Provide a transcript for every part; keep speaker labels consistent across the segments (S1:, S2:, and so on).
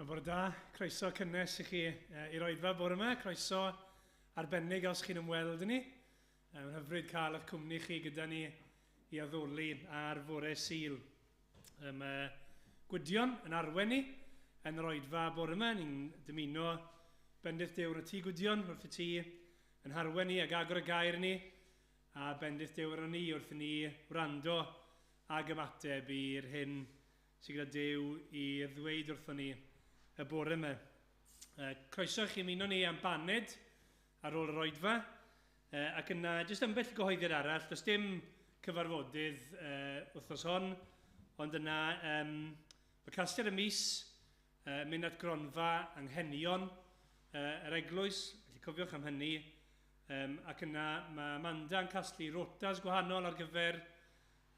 S1: Wel, bore da, croeso cynnes i chi i'r oedfa bore yma, croeso arbennig os chi'n ymweld â ni. Mae'n hyfryd cael eich cwmni chi gyda ni i addoli ar fore Sul. Mae Gwydion yn arwain ni yn yr oedfa bore yma. Ni'n dymuno bendith Duw ar y ti, Gwydion, wrth i ti yn harwain ni ac agor y gair i ni, a bendith Duw arno ni wrth i ni wrando ag ymateb i'r hyn sydd gyda Duw i ddweud wrthon ni y bore yma. Croeso i chi ymuno ni am baned ar ôl yr oedfa, ac yna jyst ambell gyhoeddiad arall. Does dim cyfarfodydd wythnos hon, ond yna mae casgliad y mis mynd at gronfa anghenion yr eglwys, felly cofiwch am hynny. Ac yna mae Amanda yn casglu rotas gwahanol ar gyfer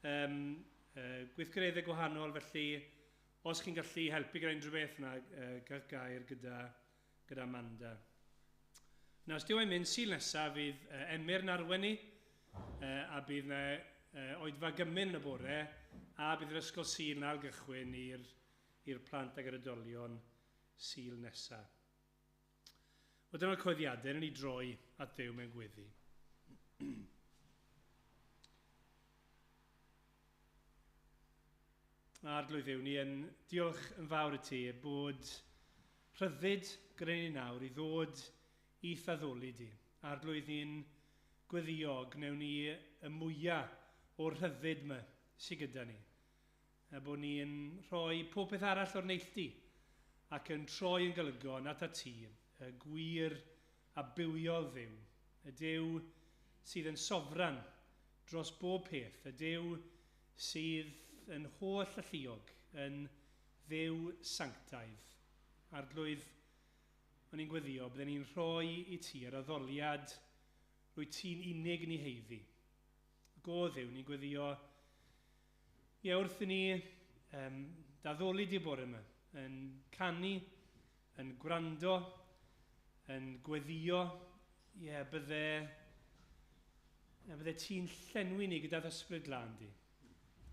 S1: gweithgareddau gwahanol, felly os chi'n gallu helpu gyda unrhyw beth yna, gall gair gyda Amanda. Nawr, os dyw e'n mynd, Sul nesaf fydd Emyr yn arwain ni, a bydd yna oedfa gymun yn y bore, a bydd yr ysgol Sul yn ailgychwyn i'r plant ag yr oedolion Sul nesaf. Wel, dyma'r coeddiadau, wnawn ni droi at Dduw mewn gweddi. Arglwydd Dduw, ni yn diolch yn fawr i ti bod rhyddid gyda ni nawr i ddod i'th addoli di. Arglwydd, ni'n gweddio, gnewn ni y mwyaf o'r rhyddid yma sydd gyda ni. A bod ni'n rhoi pob peth arall o'r neilltu ac yn troi yn golygon at ti, y gwir a bywiol Dduw, y Duw sydd yn sofran dros bob peth, y Duw sydd yn holl alluog, yn Dduw sanctaidd. Arglwydd, o'n i'n gweddio, bydden ni'n rhoi i ti yr addoliad rwy ti'n unig yn ei heiddi. Go Dduw, ni'n gweddio, ie, wrth i ni daddoli di bore yma, yn canu, yn gwrando, yn gweddio, ie, bydde ti'n llenwi ni gyda'r ysbryd glân di.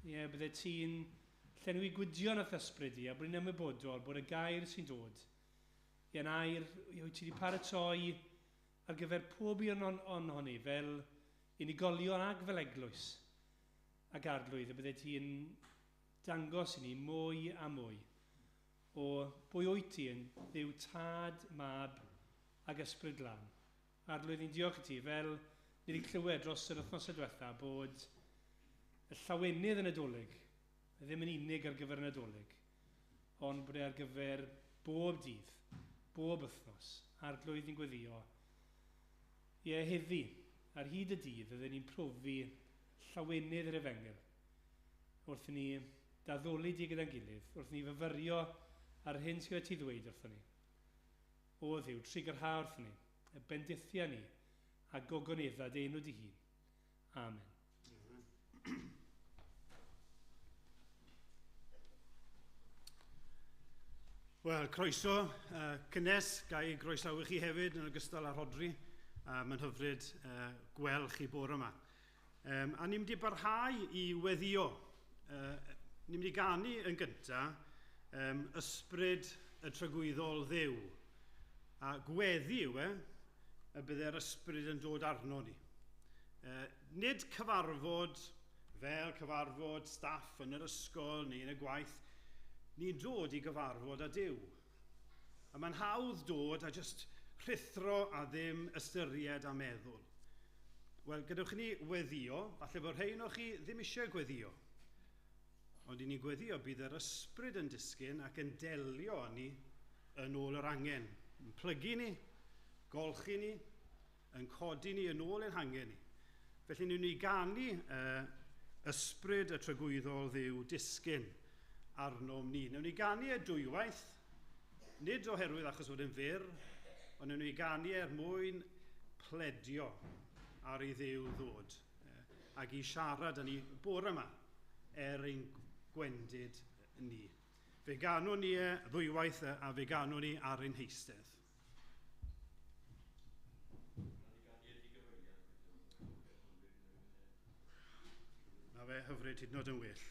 S1: Ie, bydde ti'n llenwi Gwydion â'th ysbryd di, a bod ni'n ymwybodol bod y gair sy'n dod, ie'n air, ie, wyt ti wedi paratoi ar gyfer pob un o'n ni, fel unigolion ag fel eglwys ac arglwydd, y bydde ti'n dangos i ni mwy a mwy o bwy wyt ti yn Dduw Tad, Mab ac Ysbryd Glân. Arglwydd, ni'n diolch i ti, fel ni wedi clywed dros yr wythnosau diwetha, bod y llawenydd yn y Nadolig ddim yn unig ar gyfer y Nadolig, ond bod e ar gyfer bob dydd, bob wythnos. Arglwydd, ni'n gweddio. Ie, heddi, ar hyd y dydd, fydden ni'n profi llawenydd yr efengyl wrth i ni daddoli di gyda'n gilydd, wrth i ni fyfyrio ar hyn sydd gyda ti ddweud wrthon ni. O Dduw, trugarha wrthon ni, y bendithia ni, a gogonedda dy enw dy hun. Amen.
S2: Wel, croeso cynnes, ga i groesawu chi hefyd yn ogystal â Rhodri. Mae'n hyfryd gweld chi bore yma. A ni'n mynd i barhau i weddio. Ni'n mynd i ganu yn gyntaf ysbryd y tragwyddol Dduw. A gweddi yw e, y bydde'r ysbryd yn dod arno ni. Nid cyfarfod fel cyfarfod staff yn yr ysgol neu yn y gwaith, ni'n dod i gyfarfod â Duw. A mae'n hawdd dod a jyst rhuthro a ddim ystyried a meddwl. Wel, gadewch i ni weddio, falle bod rhain o chi ddim eisiau gweddio. Ond i ni'n gweddio, bydd yr ysbryd yn disgyn ac yn delio â ni yn ôl yr angen. Yn plygu ni, golchi ni, yn codi ni yn ôl ein hangen ni. Felly ni'n ni ganu ysbryd y tragwyddol Dduw disgyn arnom ni. Newn ni ganu e dwywaith, nid oherwydd achos fod yn fyr, ond newn ni ganu er mwyn pledio ar ei Dduw ddod ac i siarad â ni bore yma er ein gwendid ni. Fe ganwn ni e ddwywaith a fe ganwn ni ar ein heistedd. Na fe hyfryd hyd yn oed yn well.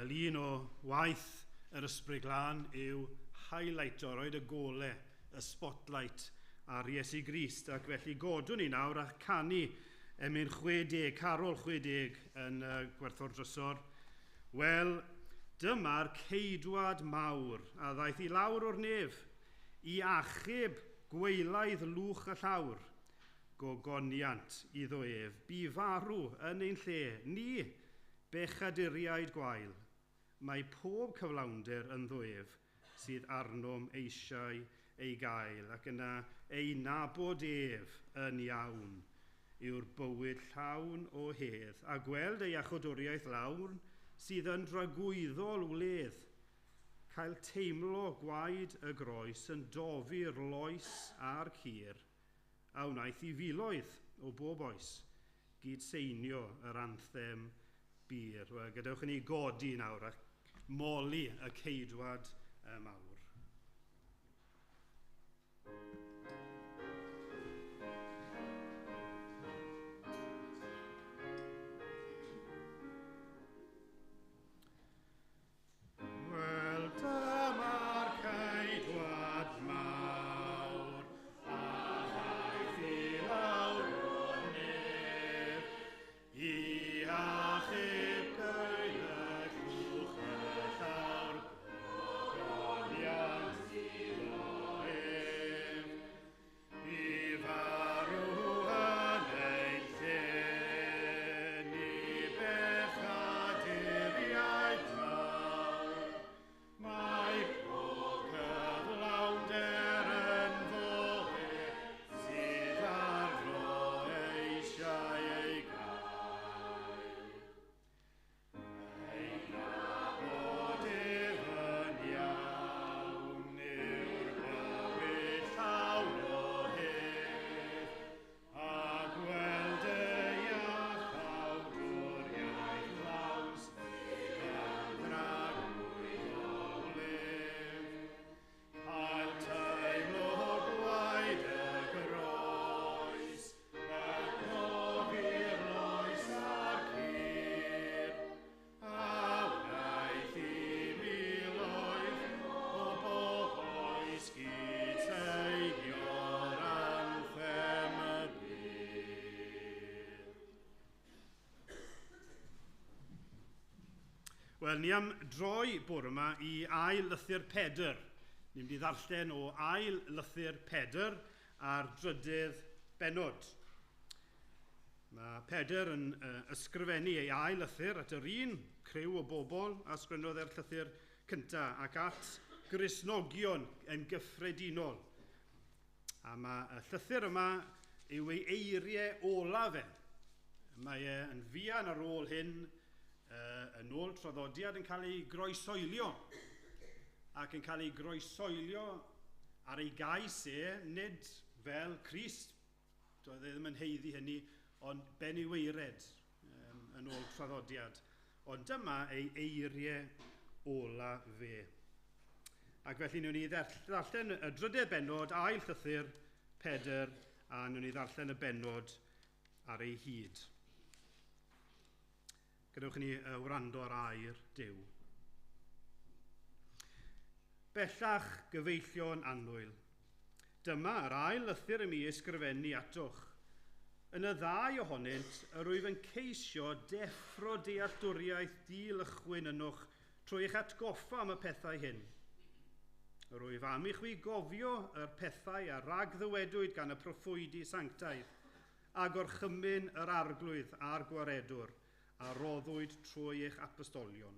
S2: Wel, un o waith yr Ysbryd Glân yw highlighto, roed y gole, y spotlight ar Iesu Grist. Ac felly godwn ni nawr a canu emyn 60, carol 60 yn Gwerthwr Drysor. Wel, dyma'r ceidwad mawr a ddaeth i lawr o'r nef i achub gwaelaidd lwch y llawr. Gogoniant iddo ef, bu farw yn ein lle, ni bechaduriaid gwael. Mae pob cyflawnder ynddo ef sydd arnom eisiau ei gael, ac yna ei nabod ef yn iawn yw'r bywyd llawn o hedd, a gweld ei achodwriaeth lawn sydd yn dragwyddol wledd, cael teimlo gwaed y groes yn dofi'r loes a'r cur, a wnaeth i filoedd o bob oes gydseinio yr anthem bur. Wel, gadewch i ni godi nawr a moli y ceidwad mawr. Wel, dyma'r ceidwad mawr, a ddaeth i lawr o'r nef, i achub gwaeledd llwch y llawr, gogoniant iddo ef. Bu farw yn ein lle, ni bechaduriaid mawr. Mae pob cyflawnder ynddo ef sydd arno eisiau ei gael. Ei nabod ef yn iawn yw'r bywyd llawn o hedd, a gweld ei iachawdwriaeth lawn sydd yn dragwyddol wledd. Cael teimlo gwaed y groes, y profi'r loes a'r cur, a wnaeth i miloedd o bob oes gydseinio'r anthem y bur. Wel, ni am droi bore yma i ail lythyr Pedr. Ni'n mynd i ddarllen o ail lythyr Pedr a'r drydydd bennod. Mae Pedr yn ysgrifennu ei ail lythyr at yr un criw o bobl a ysgrifennodd e'r llythyr cyntaf ac at Gristnogion yn gyffredinol. A mae y llythyr yma yw ei eiriau olaf e. Mae e yn fuan ar ôl hyn, yn ôl traddodiad, yn cael ei groesoelio. Ac yn cael ei groesoelio ar ei gais e, nid fel Crist, doedd e ddim yn haeddu hynny, ond beniweired yn ôl traddodiad. Ond dyma ei eiriau ola fe. Ac felly wnawn ni ddarllen y drydedd bennod, ail llythyr Pedr, a wnawn ni ddarllen y bennod ar ei hyd. Gadewch i ni wrando ar air Duw. Bellach gyfeillion annwyl, dyma yr ail lythyr i mi ysgrifennu atoch. Yn y ddau ohonynt, yr wyf yn ceisio deffro dealltwriaeth dilychwyn ynoch trwy eich atgoffa am y pethau hyn. Yr wyf am i chwi gofio yr pethau a ragddywedwyd gan y proffwydi sanctaidd, a gorchymyn yr arglwydd a'r gwaredwr, a roddwyd trwy eich apostolion.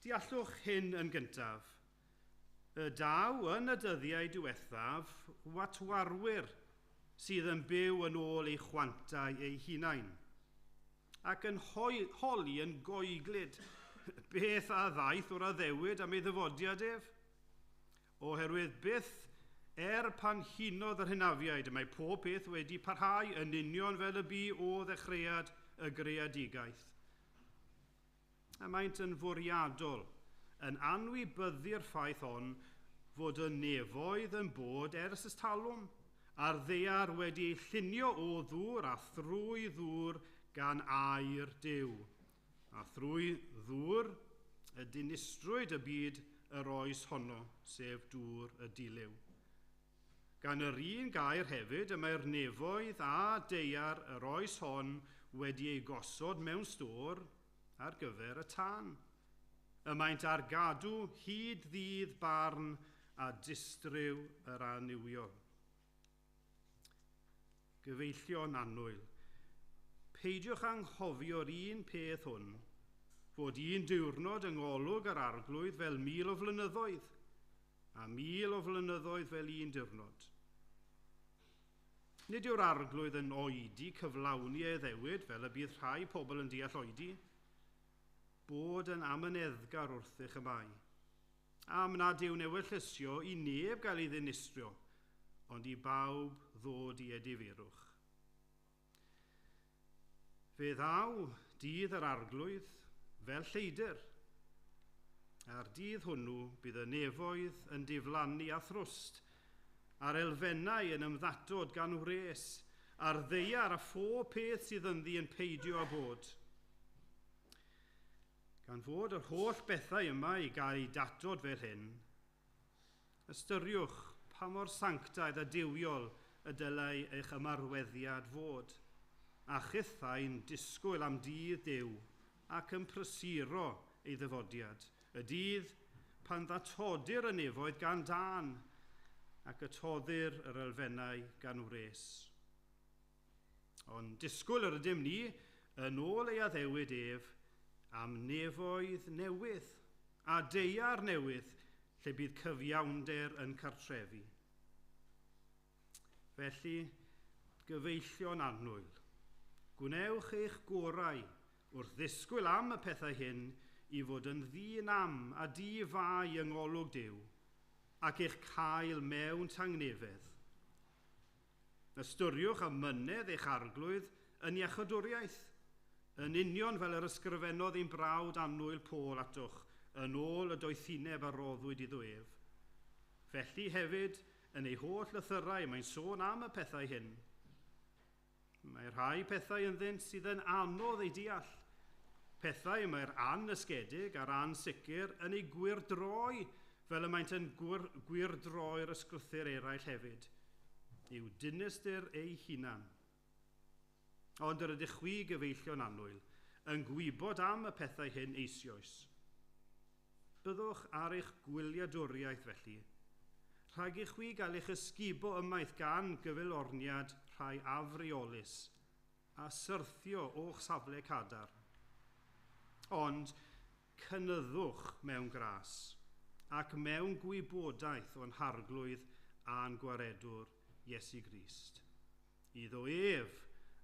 S2: Deallwch hyn yn gyntaf. Y daw yn y dyddiau diwethaf watwarwyr sydd yn byw yn ôl eu chwantau eu hunain, ac yn holi yn goeglyd beth a ddaeth o'r addewid am ei ddyfodiad ef. Oherwydd byth pan hunodd yr hynafiaid, y mae pob peth wedi parhau yn union fel y bu o ddechreuad y greadigaeth. A maent yn fwriadol, yn anwybyddu'r ffaith hon fod y nefoedd yn bod ers ys talwm, a'r ddaear wedi ei llunio o ddŵr a thrwy ddŵr gan air Duw. A thrwy ddŵr y dinistrwyd y byd yr oes honno, sef dŵr y dilyw. Gan yr un gair hefyd y mae'r nefoedd a daear yr oes hon wedi ei gosod mewn stôr ar gyfer y tân. Y maent ar gadw hyd ddydd barn a distryw yr annuwiol. Gyfeillion annwyl, peidiwch anghofio'r un peth hwn, fod un diwrnod yng ngolwg yr Arglwydd fel 1000 o flynyddoedd, a 1000 o flynyddoedd fel un diwrnod. Nid yw'r Arglwydd yn oedi cyflawni ei addewid fel y bydd rhai pobl yn deall oedi, bod yn amyneddgar wrthych y mae. Am nad yw'n ewyllysio i neb gael ei ddinistrio, ond i bawb ddod i edifeirwch. Fe ddaw dydd yr Arglwydd fel lleidr. A'r dydd hwnnw bydd y nefoedd yn diflannu a thrwst, a'r elfennau yn ymddatod gan wres, a'r ddaear a phob peth sydd ynddi yn peidio â bod. Gan fod yr holl bethau yma i gael eu datod fel hyn, ystyriwch pa mor sanctaidd a duwiol y dylai eich ymarweddiad fod, a chithau'n disgwyl am dydd Duw ac yn prysuro ei ddyfodiad, y dydd pan ddatodir y nefoedd gan dân ac y toddir yr elfennau gan wres. Ond disgwyl yr ydym ni yn ôl ei addewid ef am nefoedd newydd a daear newydd lle bydd cyfiawnder yn cartrefu. Felly, gyfeillion annwyl, gwnewch eich gorau wrth ddisgwyl am y pethau hyn i fod yn ddi-nam a di-fai yng ngolwg Duw, ac eich cael mewn tangnefedd. Ystyriwch amynedd eich Arglwydd yn iachawdwriaeth, yn union fel yr ysgrifennodd ein brawd annwyl Paul atoch, yn ôl y doethineb a roddwyd iddo ef. Felly hefyd, yn ei holl lythyrau, mae'n sôn am y pethau hyn. Mae rhai pethau ynddynt sydd yn anodd eu deall. Pethau mae'r annysgedig a'r ansicr yn ei gwyrdroi, fel y maent yn gwyrdroi'r ysgrythur eraill hefyd, i'w dinistr eu hunan. Ond yr ydych chwi, gyfeillion annwyl, yn gwybod am y pethau hyn eisoes. Byddwch ar eich gwyliadwriaeth felly, rhag i chwi gael eich ysgubo ymaith gan gyfeiliorniad rhai afreolus a syrthio o'ch safle cadarn. Ond cynyddwch mewn gras ac mewn gwybodaeth o'n Harglwydd a'n Gwaredwr Iesu Grist. Iddo ef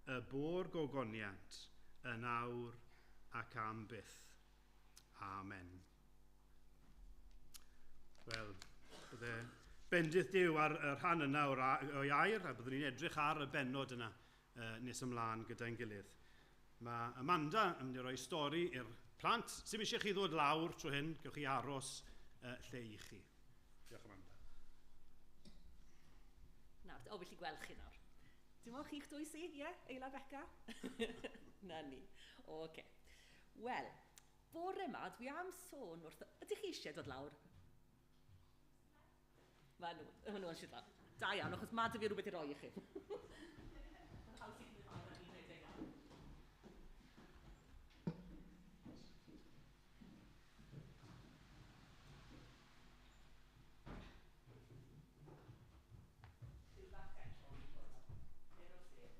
S2: y bo'r gogoniant yn awr ac am byth. Amen. Wel, bydde bendith Duw ar y rhan yna o'i air, a byddwn ni'n edrych ar y bennod yna nes ymlaen gyda'n gilydd. Mae Amanda yn mynd i roi stori i'r plant. Sy'm eisiau chi ddod lawr trwy hyn, gewch chi aros lle i chi. Diolch, Amanda.
S3: Nawr, o, felly gweld chi nawr. Dim ond chi'ch dwy sy, ie? Eila, Beca? Na ni. Oce. Okay. Wel, bore yma, dwi am sôn wrth... Ydych chi eisiau dod lawr? Mae nhw eisiau dod lawr. Da iawn, achos mae 'da fi rhywbeth i roi i chi. Mae'n haws i cymryd bach na fi wneud e. Rhyw bach petrol i ffwrdd. There o sef.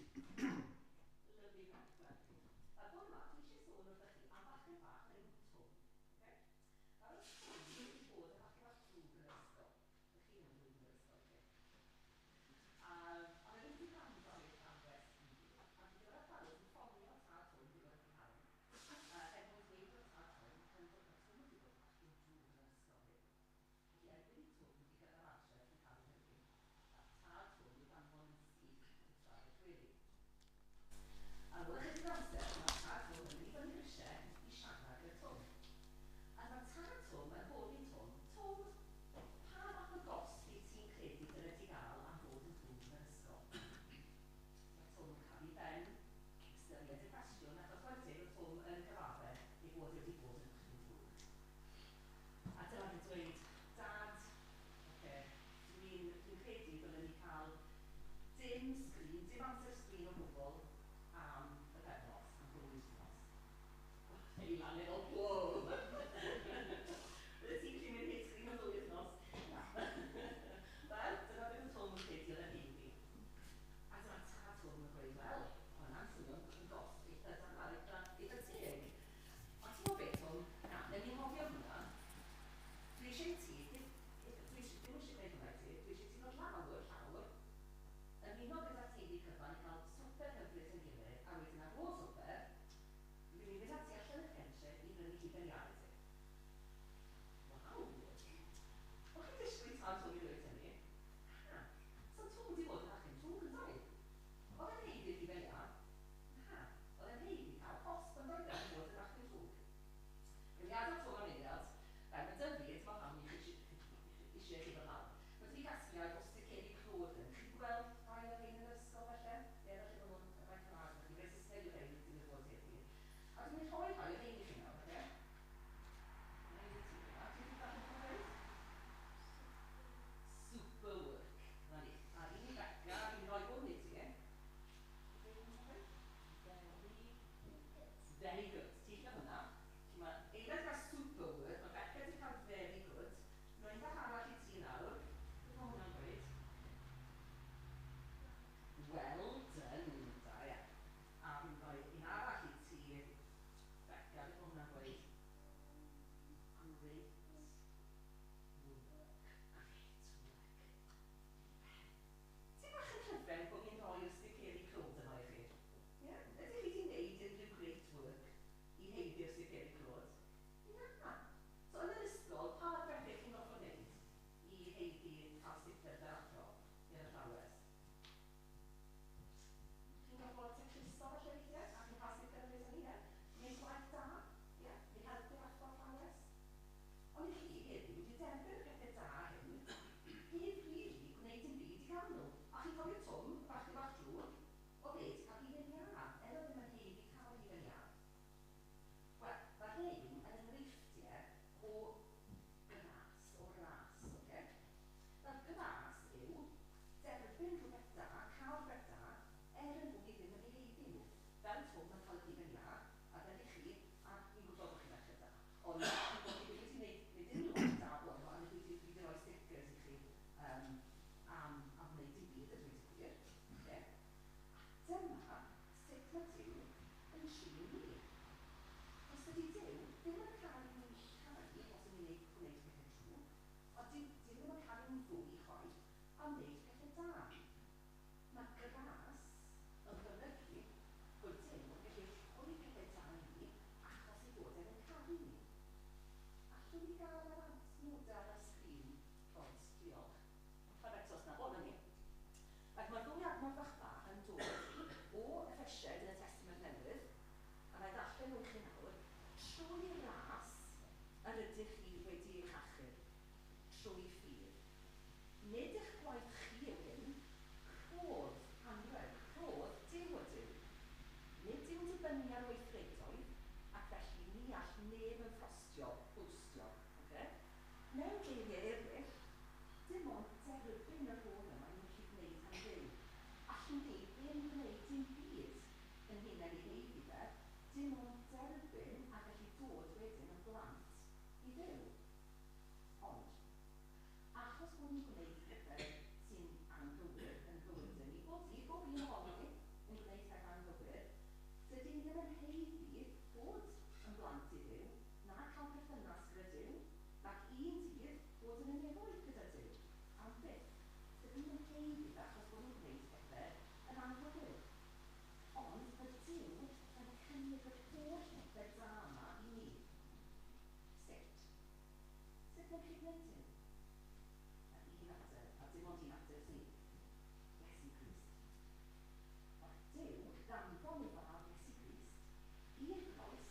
S3: Lyfli peth. A bore yma, dwi eisiau sôn wrthych chi am bachgen bach o'r enw Twm. Okay? Nawr, oedd Twm wedi bod yn bachgen bach drwg yn yr ysgol. Ydych chi'n yn drwg yn yr ysgol, chi? bod wedi bod yn bachgen drwg. A dyma fe'n dweud, Dad, oce, dwi'n credu ddylen ni cael dim sgrin, dim amser sgrin o gwbl am y pythefnos, am ddwy wythnos. Eila'n meddwl, wow! Bydde ti'n gallu mynd heb sgrin am ddwy wythnos? Na. Wel, dyna beth oedd Twm yn credu oedd e'n haeddu. A dyma tad Twm yn gweud, wel, hwnna'n swnio'n yn gosb eitha da, eitha teg. Ond ti'n gwybod beth, Twm? Na, newn ni anghofio hwnna. Dwi eisiau i ti, dwi ddim eisiau gwneud hwnna i ti, dwi eisiau ti ddod lawr llawr, ymuno gyda'r teulu cyfan i cael swper hyfryd yn gilydd, a wedyn ar ôl swper, dwi'n mynd i fynd â ti allan y pentre i brynu hufen iâ i ti. Waw! O'ch chi'n disgwyl tad Twm i ddweud hynny? Na. So Twm wedi bod yn bachgen drwg yn doedd? Oedd e'n haeddu'r hufen iâ? Na. Oedd e'n haeddu cael cosb yn doedd am fod yn bachgen drwg. Dwi'n gadael Twm am eiliad. Right, mae David, mae pam ni eisiau chi ddod lawr. Mae 'da fi gasgliad o sticeri clod yn. Chi'n gweld rhai o'r rhain yn yr ysgol falle? Neu falle bod nhw'n rhai Cymraeg, felly rhai Saesneg yw'r rhain digwydd bod heddi. A dwi'n mynd rhoi rhai o'r rhain i chi nawr, oce? Na i ti hwnna. Ti'n gallu darllen hwnna dweud? Super work. Na ni. A un i Beca, fi'n rhoi hwn i ti. Beth yw'n dweud? Very good. Ti'n licio hwnna? Felly mae Eila wedi cael super work, mae Beca wedi cael very good. Rhoi un bach arall i ti nawr. Beth mae hwnna'n dweud? Well done. Da iawn. A fi'n rhoi un arall i ti, Beca. Beth mae hwnna'n dweud? Great work. Great work. Ti'n bach yn rhyfedd bod fi'n rhoi'r sticeri clod yma i chi? Ie? Ydych chi wedi gwneud unrhyw great work i haeddu'r sticeri clod? Na. So yn yr ysgol, pa bethau chi'n gorfod wneud i haeddu cael sticker fel athro neu'r athrawes? Chi'n gorfod tacluso falle weithiau, a chi'n cael sticker yn dweud hynny, ie? Gwneud gwaith da, ie? Neu helpu'r athro athrawes. Ond i chi heddiw wedi derbyn y pethau da hyn, heb rili gwneud dim byd i gael nhw. A chi'n cofio Twm, y bachgen bach drwg, oedd e wedi cael hufen iâ, er oedd ddim yn haeddu cael hufen iâ. Wel, mae rhain yn enghreifftiau o gras, o ras, oce? Nawr, gras yw derbyn rhywbeth da, cael rhywbeth da, er yn bod ni ddim yn ei haeddu nhw. Fel Twm yn cael y hufen iâ, a fel i chi, a fi'n gwybod bod chi'n merched da, ond fi ddim wedi gwneud unrhyw waith da o yno, a fi wedi rhoi stickers i chi am wneud dim byd, a dweud y gwir. Oce? A dyma sut mae Duw yn trin ni. Os ydy Duw ddim yn caru ni'n llai os ydyn ni'n gwneud pethau drwg, ond dyw Duw ddim yn caru ni'n fwy chwaith am wneud pethau da. Mae gras yn golygu bod Duw yn gallu rhoi pethau da i ni achos ei fod e'n caru ni. Allwn ni gael yr adnodau ar y sgrin? Rod, diolch. Pa eto os na, o, na ni. Ac mae'r ddwy adnod fach ma yn dod o Effesiaid yn y Testament Newydd, a na i ddarllen nhw i chi nawr, trwy ras yr ydych chi wedi eich achub, trwy ffydd. Nid eich gwaith chi yw hyn, rhodd, anrheg, rhodd Duw ydyw. Nid yw'n dibynnu ar weithredoedd, ac felly ni all neb ymffrostio, boastio. Okay? Mewn geiriau eraill, dim ond derbyn y rhodd yma ni'n gallu gwneud am Dduw. Allwn ni ddim gwneud dim byd yn hunain i haeddu fe, dim ond derbyn a gallu dod wedyn yn blant i Dduw. Ond, achos bod ni'n gwneud pethau sy'n anghywir yn bywydau ni, bob dydd, bob un ohonon ni yn gwneud pethau anghywir, dydyn ni ddim yn haeddu bod yn blant i Dduw, na cael perthynas gyda Duw, nac un dydd bod yn y nefoedd gyda Duw, am byth. Dydyn ni'n haeddu fe achos bod ni'n gwneud pethau yn anghywir. Ond mae Duw yn cynnig yr holl pethau da yma i ni. Sut? Sut mae'n gallu gwneud hyn? Mae un ateb, a dim ond un ateb sydd. Iesu Grist. Mae Duw danfon ei fab Iesu Grist i'r groes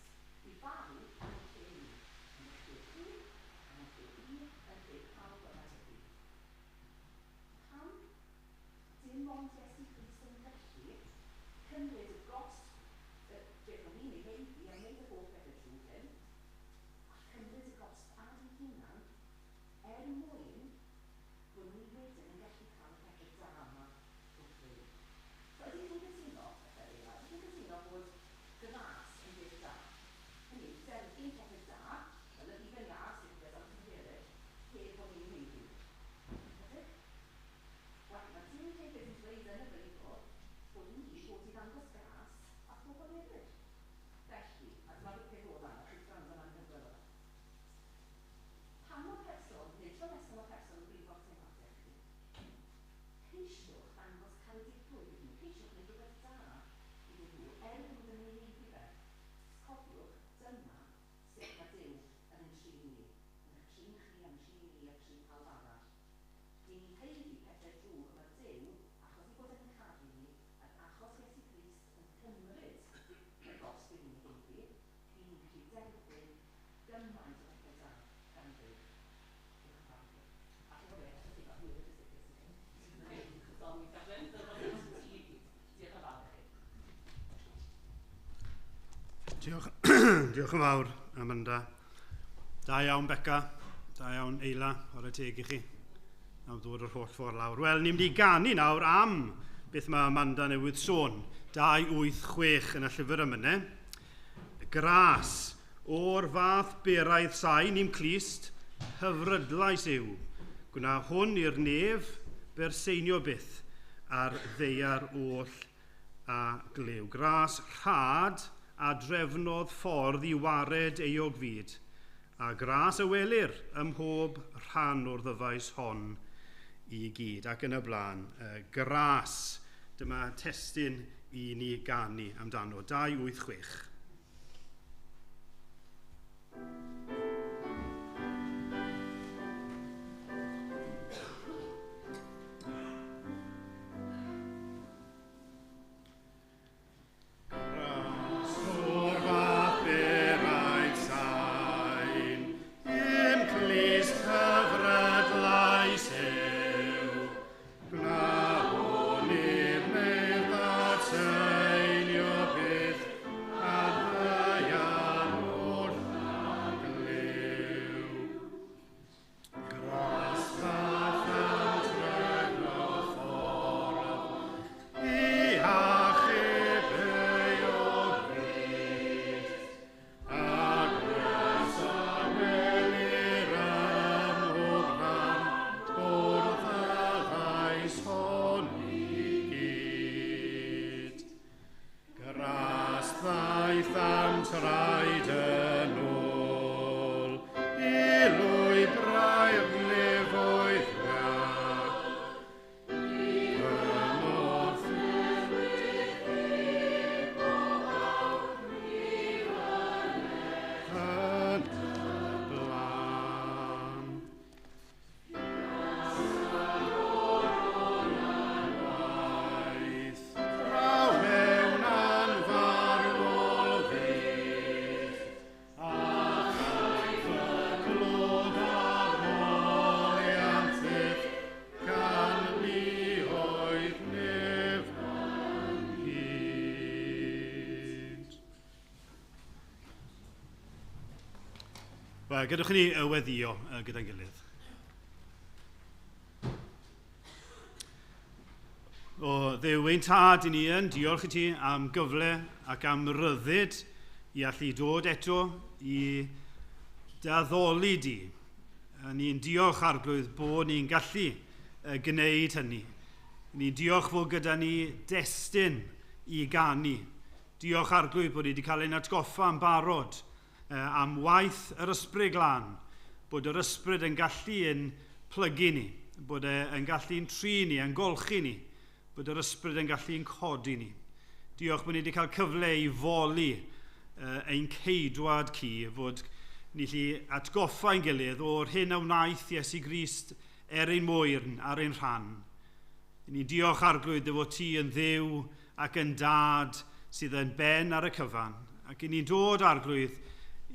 S3: derbyn gymaint o bethau da gan Dduw. Diolch yn fawr. A chi'n gwybod beth, allwch chi gael hwyl y Sori, Catrin, ti i gyd. Diolch yn fawr i chi.
S2: Diolch, diolch yn fawr, Amanda. Da iawn, Beca. Da iawn, Eila. Chwarae teg i chi am ddod o'r holl ffordd lawr. Wel, ni'n mynd i ganu nawr am beth mae Amanda newydd sôn. 286 yn y llyfr emynau. Gras o'r fath beraidd sain i'm clust, hyfrydlais yw. Gwna hwn i'r nef berseinio byth ar ddaear oll a glyw. Gras rhad a drefnodd ffordd i wared euog fyd, a gras a welir ym mhob rhan o'r ddyfais hon i gyd. Ac yn y blaen, gras, dyma testun i ni ganu amdano. 286. Gras o'r fath beraidd sain, i'm clust hyfrydlais yw. Gwna hwn i'r nef ddatseinio byth, a ddaear oll a glyw. Gras fath am drefnodd ffordd i achub euog fyd, a gras a welir ym mhob rhan o'r ddyfais hon i gyd. Gras ddaeth am traed yn ôl i lwybrau'r nefoedd iach. Gymorth yn y blaen. Waith draw mewn anfarwol fydd, a chaiff y clod a'r moliant byth gan luoedd nef ynghyd. Wel, gadewch i ni weddïo gyda'n gilydd. O Dduw ein tad i ni yn, diolch i ti am gyfle ac am ryddid i allu dod eto i d'addoli di. A ni'n diolch Arglwydd bod ni'n gallu gwneud hynny. Ni'n diolch fod gyda ni destun i ganu. Diolch Arglwydd bod ni wedi cael ein atgoffa yn barod am waith yr Ysbryd Glân, bod yr Ysbryd yn gallu yn plygu ni, bod e yn gallu'n trin ni, yn golchi ni, bod yr Ysbryd yn gallu'n codi ni. Diolch bod ni wedi cael cyfle i foli ein ceidwad cu, fod ni allu atgoffa ein gilydd o'r hyn a wnaeth Iesu Grist er ein mwyn ar ein rhan. Ni'n diolch Arglwydd dy fod ti yn Dduw ac yn Dad sydd yn ben ar y cyfan. Ac i ni'n dod Arglwydd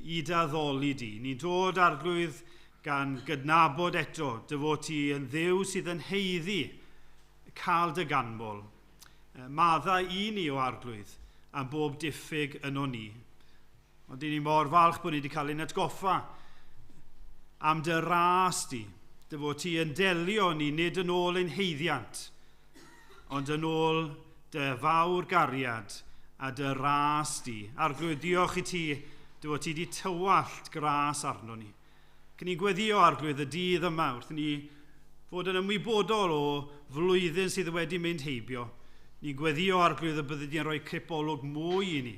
S2: i d'addoli di. Ni'n dod Arglwydd gan gydnabod eto dy fod ti yn Dduw sydd yn haeddu cael dy ganmol. Maddau i ni o Arglwydd am bob diffyg yno ni. Ond i ni mor falch bod ni wedi cael ein atgoffa am dy ras di, dy fod ti yn delio ni nid yn ôl ein haeddiant, ond yn ôl dy fawr gariad a dy ras di. Arglwydd, diolch i ti, dy fod ti wedi tywallt gras arno ni. Cyn ni'n gweddio Arglwydd y dydd yma, wrth ni fod yn ymwybodol o flwyddyn sydd wedi mynd heibio, ni'n gweddio Arglwydd y byddi di'n rhoi cipolwg mwy i ni,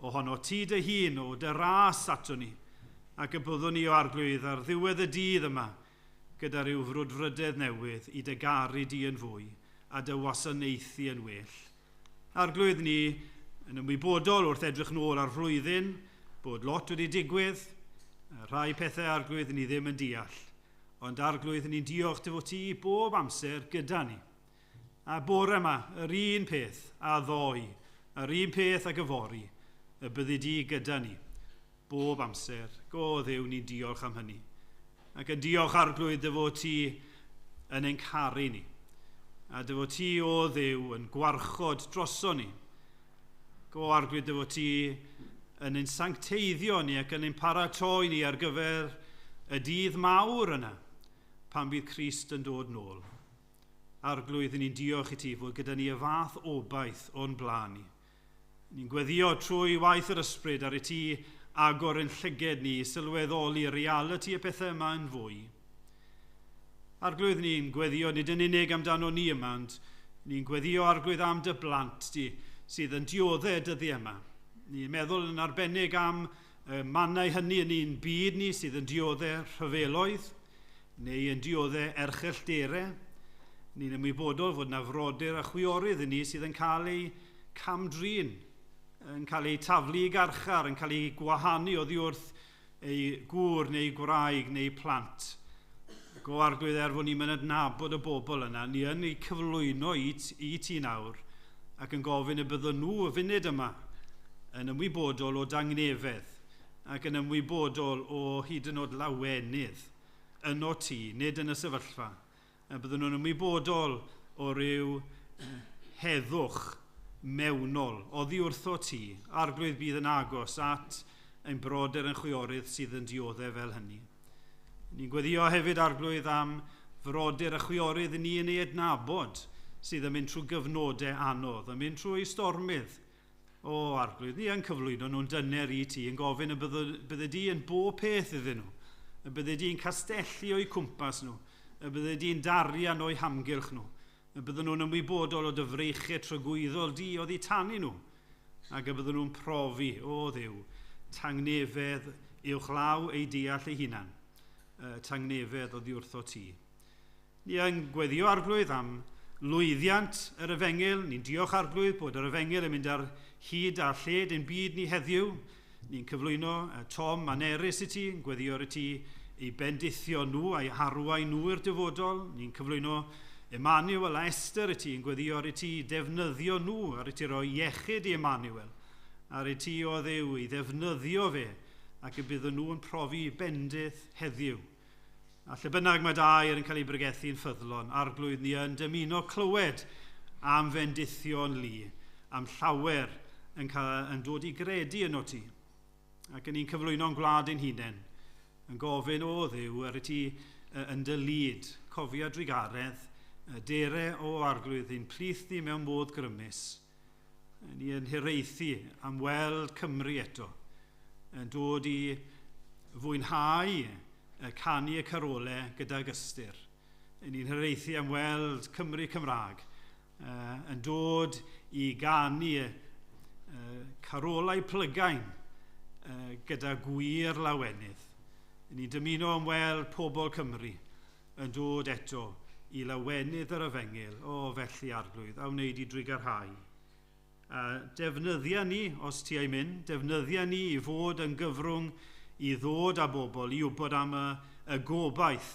S2: ohono ti dy hun, o dy ras ato ni, ac y byddwn ni o Arglwydd ar ddiwedd y dydd yma, gyda rhyw frwdfrydedd newydd i dy garu di yn fwy a dy wasanaethu yn well. Arglwydd, ni yn ymwybodol wrth edrych nôl ar flwyddyn, bod lot wedi digwydd, rhai pethau Arglwydd ni ddim yn deall, ond Arglwydd ni'n diolch dy fod ti bob amser gyda ni. A bore yma, yr un peth a ddoe, yr un peth ag yfory, y byddi di gyda ni. bob amser. Go Dduw, ni'n diolch am hynny. Ac yn diolch Arglwydd dy fod ti yn ein caru ni. A dy fod ti, o Dduw, yn gwarchod droso ni. Go Arglwydd dy fod ti yn ein sancteiddio ni ac yn ein paratoi ni ar gyfer y dydd mawr yna pan bydd Crist yn dod nôl. Arglwydd, ni'n diolch i ti fod gyda ni y fath obaith o'n blaen ni. Ni'n gweddio trwy waith yr ysbryd ar i ti agor yn llyged ni, sylweddoli realiti y pethau yma yn fwy. Arglwydd, ni'n gweddio nid yn unig amdano ni yma, ond ni'n gweddio Arglwydd am dy blant di sydd yn dioddef dyddiau yma. Ni'n meddwl yn arbennig am y mannau hynny yn ein byd ni sydd yn dioddef rhyfeloedd neu yn dioddef erchyllterau. Ni'n ymwybodol fod yna frodyr a chwiorydd yn ni sydd yn cael eu camdrin, yn cael eu taflu i garchar, yn cael eu gwahanu oddi wrth eu gŵr neu gwraig neu plant. Go Arglwydd, er fod ni'n mynd adnabod y bobl yna, ni yn eu cyflwyno i ti nawr ac yn gofyn y byddwn nhw y funud yma yn ymwybodol o dangnefedd ac yn ymwybodol o hyd yn oed lawenydd yno ti, nid yn y sefyllfa. Y byddwn nhw'n ymwybodol o ryw heddwch mewnol oddi wrtho ti. Arglwydd, bydd yn agos at ein brodyr yn chwiorydd sydd yn dioddef fel hynny. Ni'n gweddio hefyd, Arglwydd, am frodyr a chwiorydd ni yn ei adnabod sydd yn mynd trwy gyfnodau anodd, yn mynd trwy stormydd. O, Arglwydd, ni yn cyflwyno nhw'n dyner i ti, yn gofyn y bydde di yn bob peth iddyn nhw, y bydde di'n castellu o'u cwmpas nhw, y bydde di'n darian o'u hamgylch nhw, y bydden nhw'n ymwybodol o dy freichiau tragwyddol di oddi tanu nhw, ac y bydden nhw'n profi, o Dduw, tangnefedd uwchlaw ei deall ei hunan, tangnefedd oddi wrtho ti. Ni yn gweddio Arglwydd am lwyddiant yr efengyl. Ni'n diolch Arglwydd bod yr efengyl yn mynd ar hyd a lled ein byd ni heddiw. Ni'n cyflwyno Tom a Nerys i ti, yn gweddio ar i ti i bendithio nhw a'i harwain nhw i'r dyfodol. Ni'n cyflwyno Emmanuel a Esther i ti, yn gweddio ar i ti defnyddio nhw, ar i ti roi iechyd i Emmanuel, ar i ti o Dduw i ddefnyddio fe, ac y bydden nhw yn profi bendith heddiw. A lle bynnag mae dair yn cael ei bregethu'n ffyddlon, Arglwydd, ni yn dymuno clywed am fendithion lu, am llawer yn dod i gredu yno ti. Ac yn ni'n cyflwyno'n gwlad ein hunain, yn gofyn, o Dduw, ar i ti yn dy lyd, cofia drugaredd, dere o Arglwydd ein plith ni mewn modd grymus. Ni yn hiraethu am weld Cymru eto, yn dod i fwynhau canu y carolau gydag ystyr. Ni'n hiraethu am weld Cymru Cymraeg yn dod i ganu carolau plygain gyda gwir lawenydd. Ni'n dymuno am weld pobl Cymru yn dod eto i lawenydd yr efengyl. O, felly Arglwydd, a wneud i drugarhau. Defnyddia ni, os ti ei mynd, defnyddia ni i fod yn gyfrwng i ddod â bobl, i wybod am y gobaith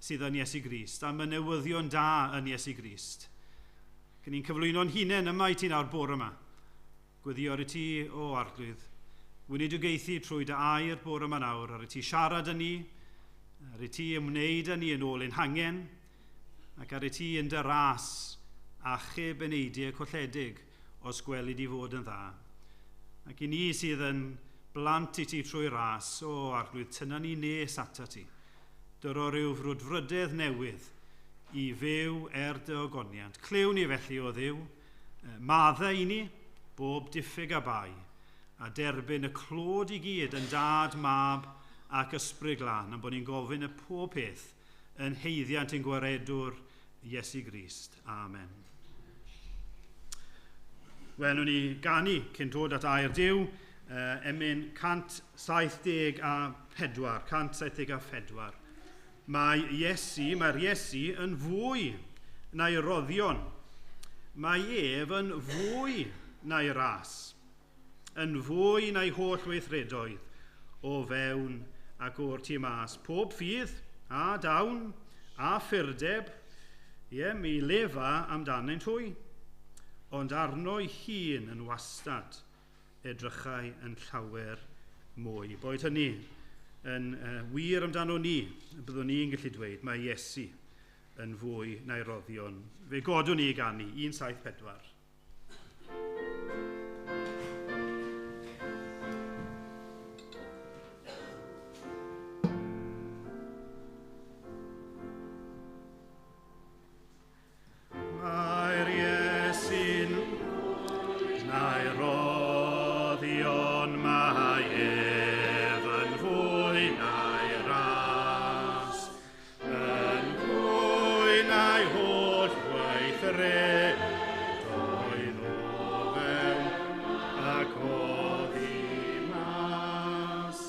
S2: sydd yn Iesu Grist, am y newyddion da yn Iesu Grist. Cyn ni'n cyflwyno'n hunain yma i ti nawr bore yma. Gweddio ar i ti, o Arglwydd, weinidogaethu trwy dy air bore yma nawr, ar i ti siarad â ni, ar i ti ymwneud â ni yn ôl ein hangen, ac ar i ti yn dy ras achub eneidiau colledig os gweli di fod yn dda. Ac i ni sydd yn blant i ti trwy ras, o Arglwydd, tynna ni nes ata ti. Dyro rhyw frwdfrydedd newydd i fyw er dy ogoniant. Clyw ni felly, o Dduw, maddau i ni bob diffyg a bai, a derbyn y clod i gyd yn Dad, Mab ac Ysbryd Glân, am bod ni'n gofyn y pob peth yn haeddiant ein gwaredwr Iesu Grist. Amen. Wel, wnawn ni ganu cyn dod at air Duw, emyn 174, 174. Mae Iesu, mae'r Iesu yn fwy na'i roddion. Mae ef yn fwy na'i ras, yn fwy na'i holl weithredoedd o fewn ac o'r tu mas. Pob ffydd a dawn a ffyrdeb, ie, mi lefa amdanynt hwy, ond arno'i hun yn wastad edrychai yn llawer mwy. Boed hynny yn wir amdano ni, byddwn ni'n gallu dweud mae Iesu yn fwy na'i roddion. Fe godwn ni i ganu, 174. Mae'r Iesu'n na'i roddion, mae ef yn fwy na'i ras, yn fwy na'i holl weithredoedd o fewn ac oddi mas.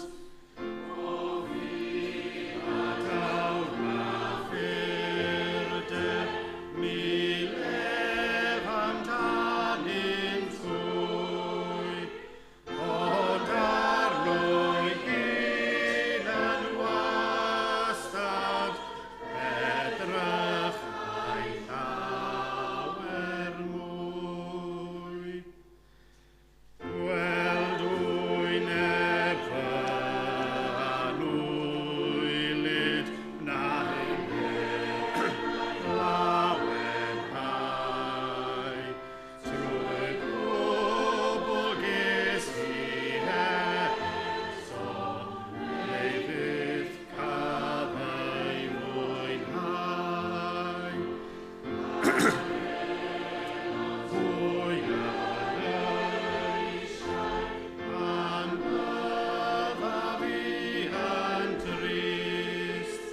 S2: A dawn a phurder, mi lef amdanynt hwy, ond arno'i hun yn wastad, edrychai llawer mwy. Gweld wyneb fy anwylyd na lawenhau. Trwy gwbl ges i eto, neu fyth cafai fwynhau. Fwy na pan byddaf i yn drist,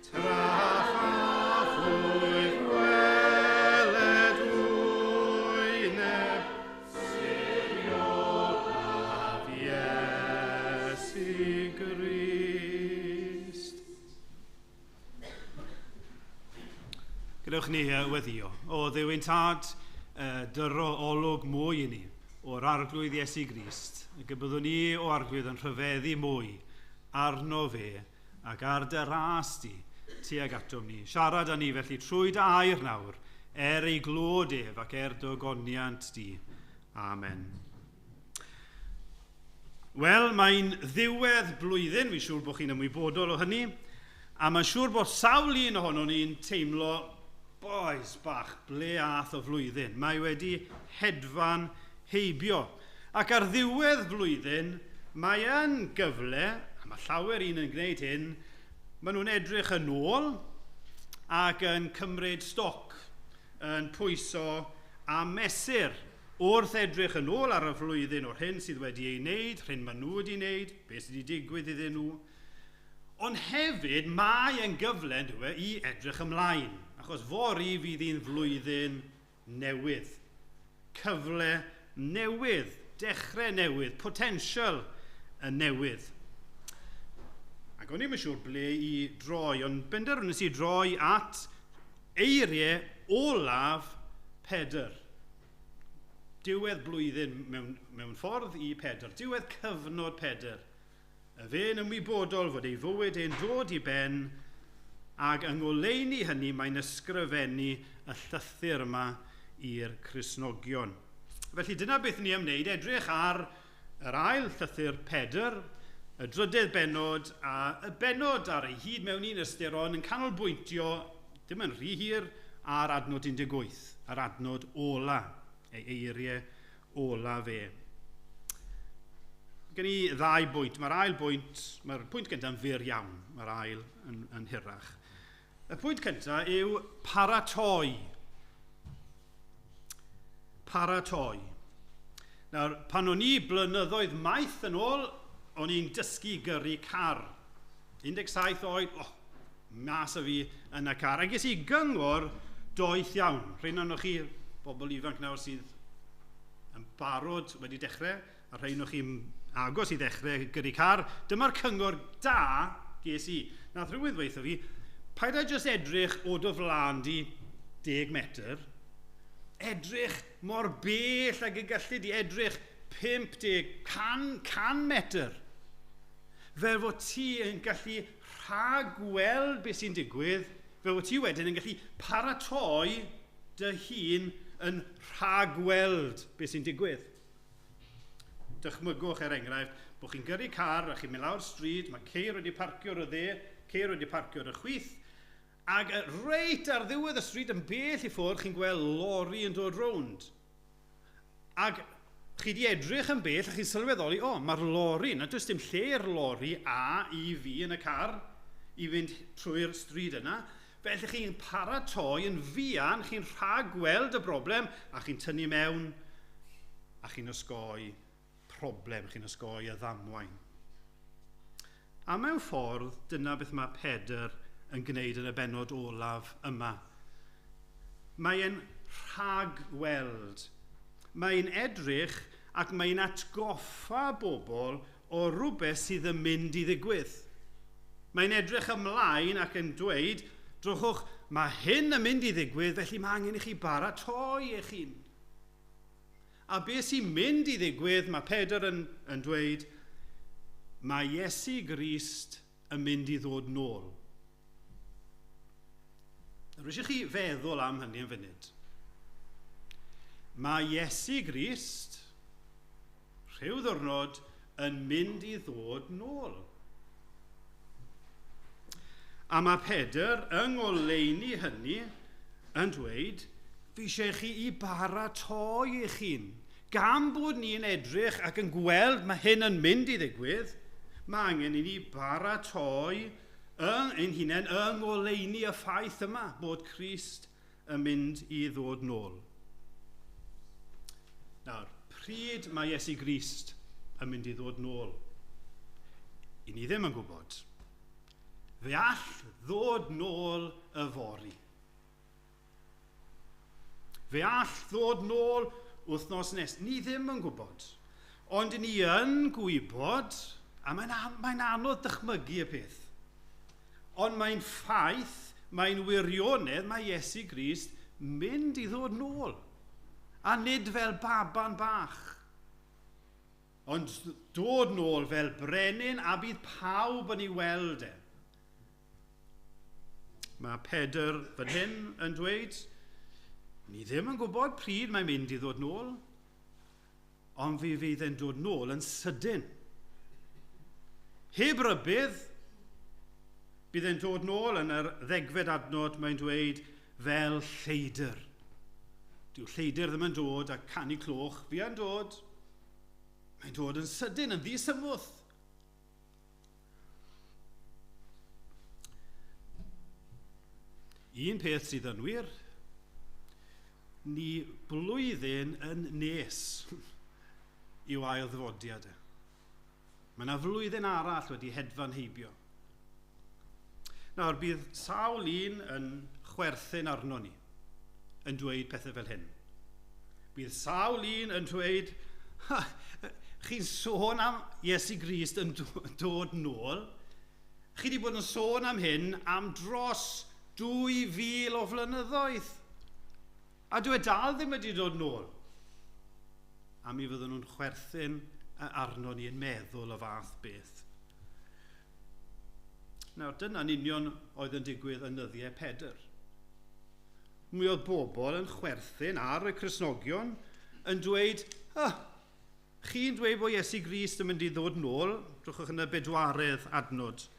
S2: tra chaffwyf weled wyneb siriolaf Iesu Grist. Gadewch ni weddio. O Dduw ein Tad, dyro olwg mwy i ni o'r Arglwydd Iesu Grist, ac y byddwn ni o Arglwydd yn rhyfeddu mwy arno fe ac ar dy ras di tuag atom ni. Siarad â ni felly trwy dy air nawr, er ei glod ef ac er dy ogoniant di. Amen. Wel, mae'n ddiwedd blwyddyn, fi'n siŵr bod chi'n ymwybodol o hynny, a mae'n siŵr bod sawl un ohonon ni'n teimlo, boys bach, ble ath o flwyddyn. Mae wedi hedfan heibio. Ac ar ddiwedd blwyddyn, mae yn gyfle, a mae llawer un yn gwneud hyn, maen nhw'n edrych yn ôl ac yn cymryd stoc, yn pwyso a mesur wrth edrych yn ôl ar y flwyddyn o'r hyn sydd wedi ei wneud, hyn maen nhw wedi wneud, beth sydd wedi digwydd iddyn nhw. Ond hefyd, mae yn gyfle, yndyw e, i edrych ymlaen, achos fory fydd hi'n flwyddyn newydd. Cyfle newydd, dechrau newydd, potensial y newydd. Ac o'n i'm yn siŵr ble i droi, ond benderfynais i droi at eiriau olaf Pedr. Diwedd blwyddyn mewn ffordd i Pedr, diwedd cyfnod Pedr. Y fe'n ymwybodol fod ei fywyd e'n dod i ben, ac yng ngoleuni hynny mae'n ysgrifennu y llythyr yma i'r Cristnogion. Felly dyna beth ni am wneud, edrych ar yr ail llythyr Pedr, y drydedd bennod, a y bennod ar ei hyd mewn un ystyr ond yn canolbwyntio, dim yn rhy hir, ar adnod 18, ar adnod ola, ei eiriau ola fe. Gen i ddau bwynt. Mae'r ail bwynt, mae'r pwynt gyntaf yn fyr iawn, mae'r ail yn hirach. Y pwynt cyntaf yw paratoi. Paratoi. Nawr, pan o'n i blynyddoedd maith yn ôl, o'n i'n dysgu gyrru car. 17 oed, oh, mas o fi yn y car. A ges i gyngor doeth iawn. Rhain ohonoch chi, bobl ifanc nawr sydd yn barod wedi dechrau, a rhain o'ch chi'n agos i ddechrau gyrru car, dyma'r cyngor da ges i. Nath rhywun ddweud fi, paid â jyst edrych o dy flaen di 10 metr, edrych mor bell ag y gallu di edrych 50, 100 metr. Fel fod ti yn gallu rhagweld beth sy'n digwydd, fel fod ti wedyn yn gallu paratoi dy hun yn rhagweld beth sy'n digwydd. Dychmygwch er enghraifft bod chi'n gyrru car a chi'n mynd lawr stryd, mae ceir wedi parcio ar y dde, ceir wedi parcio ar y chwith, ac reit ar ddiwedd y stryd yn bell i ffwrdd chi'n gweld lori yn dod rownd. Ac chi wedi edrych yn bell a chi'n sylweddoli, o, mae'r lori, na does dim lle i'r lori a i fi yn y car i fynd trwy'r stryd yna. Felly chi'n paratoi yn fuan, chi'n rhagweld y broblem a chi'n tynnu mewn a chi'n osgoi problem, chi'n osgoi y ddamwain. A mewn ffordd, dyna beth mae Pedr yn gwneud yn y bennod olaf yma. Mae'n rhagweld. Mae'n edrych ac mae'n atgoffa bobl o rhywbeth sydd yn mynd i ddigwydd. Mae'n edrych ymlaen ac yn dweud, drychwch, mae hyn yn mynd i ddigwydd, felly mae angen i chi baratoi eich hun. A beth sy'n mynd i ddigwydd, mae Pedr yn dweud, mae Iesu Grist yn mynd i ddod nôl. Rwy'n eisiau chi feddwl am hynny yn funud. Mae Iesu Grist, rhyw ddwrnod, yn mynd i ddod nôl. A mae Pedr yng ngoleuni hynny yn dweud, fi eisiau chi i baratoi eich hun. Gan bod ni'n edrych ac yn gweld mae hyn yn mynd i ddigwydd, mae angen i ni baratoi ein hunain yng ngoleuni y ffaith yma bod Crist yn mynd i ddod nôl. Nawr, pryd mae Iesu Grist yn mynd i ddod nôl? I ni ddim yn gwybod. Fe all ddod nôl yfory. Fe all ddod nôl wythnos nes. Ni ddim yn gwybod. Ond ni yn gwybod, a mae'n anodd dychmygu y peth, ond mae'n ffaith, mae'n wirionedd, mae Iesu Grist mynd i ddod nôl. A nid fel baban bach, ond dod nôl fel brenin a bydd pawb yn ei weld e. Mae Pedr fan hyn yn dweud, ni ddim yn gwybod pryd mae'n mynd i ddod nôl, ond fe fydd e'n dod nôl yn sydyn. Heb rybudd, bydd e'n dod nôl yn yr 10fed adnod, mae'n dweud, fel lleidr. Dyw lleidr ddim yn dod a canu cloch, fi yn dod. Mae'n dod yn sydyn, yn ddisymwth. Un peth sydd yn wir, ni blwyddyn yn nes i'w ail ddyfodiad e. Mae yna flwyddyn arall wedi hedfan heibio. Nawr, bydd sawl un yn chwerthin arno ni, yn dweud pethau fel hyn. Bydd sawl un yn dweud, chi'n sôn am Iesu Grist yn dod nôl, chi wedi bod yn sôn am hyn am dros 2000 o flynyddoedd. A dwi dal ddim wedi dod nôl. A mi fyddwn nhw'n chwerthin arno ni yn meddwl y fath beth. Nawr, dyna'n union oedd yn digwydd yn nyddiau Pedr. Mi oedd bobl yn chwerthin ar y Cristnogion yn dweud, chi'n dweud bod Iesu Grist yn mynd i ddod nôl, drychwch yn y 4 adnod.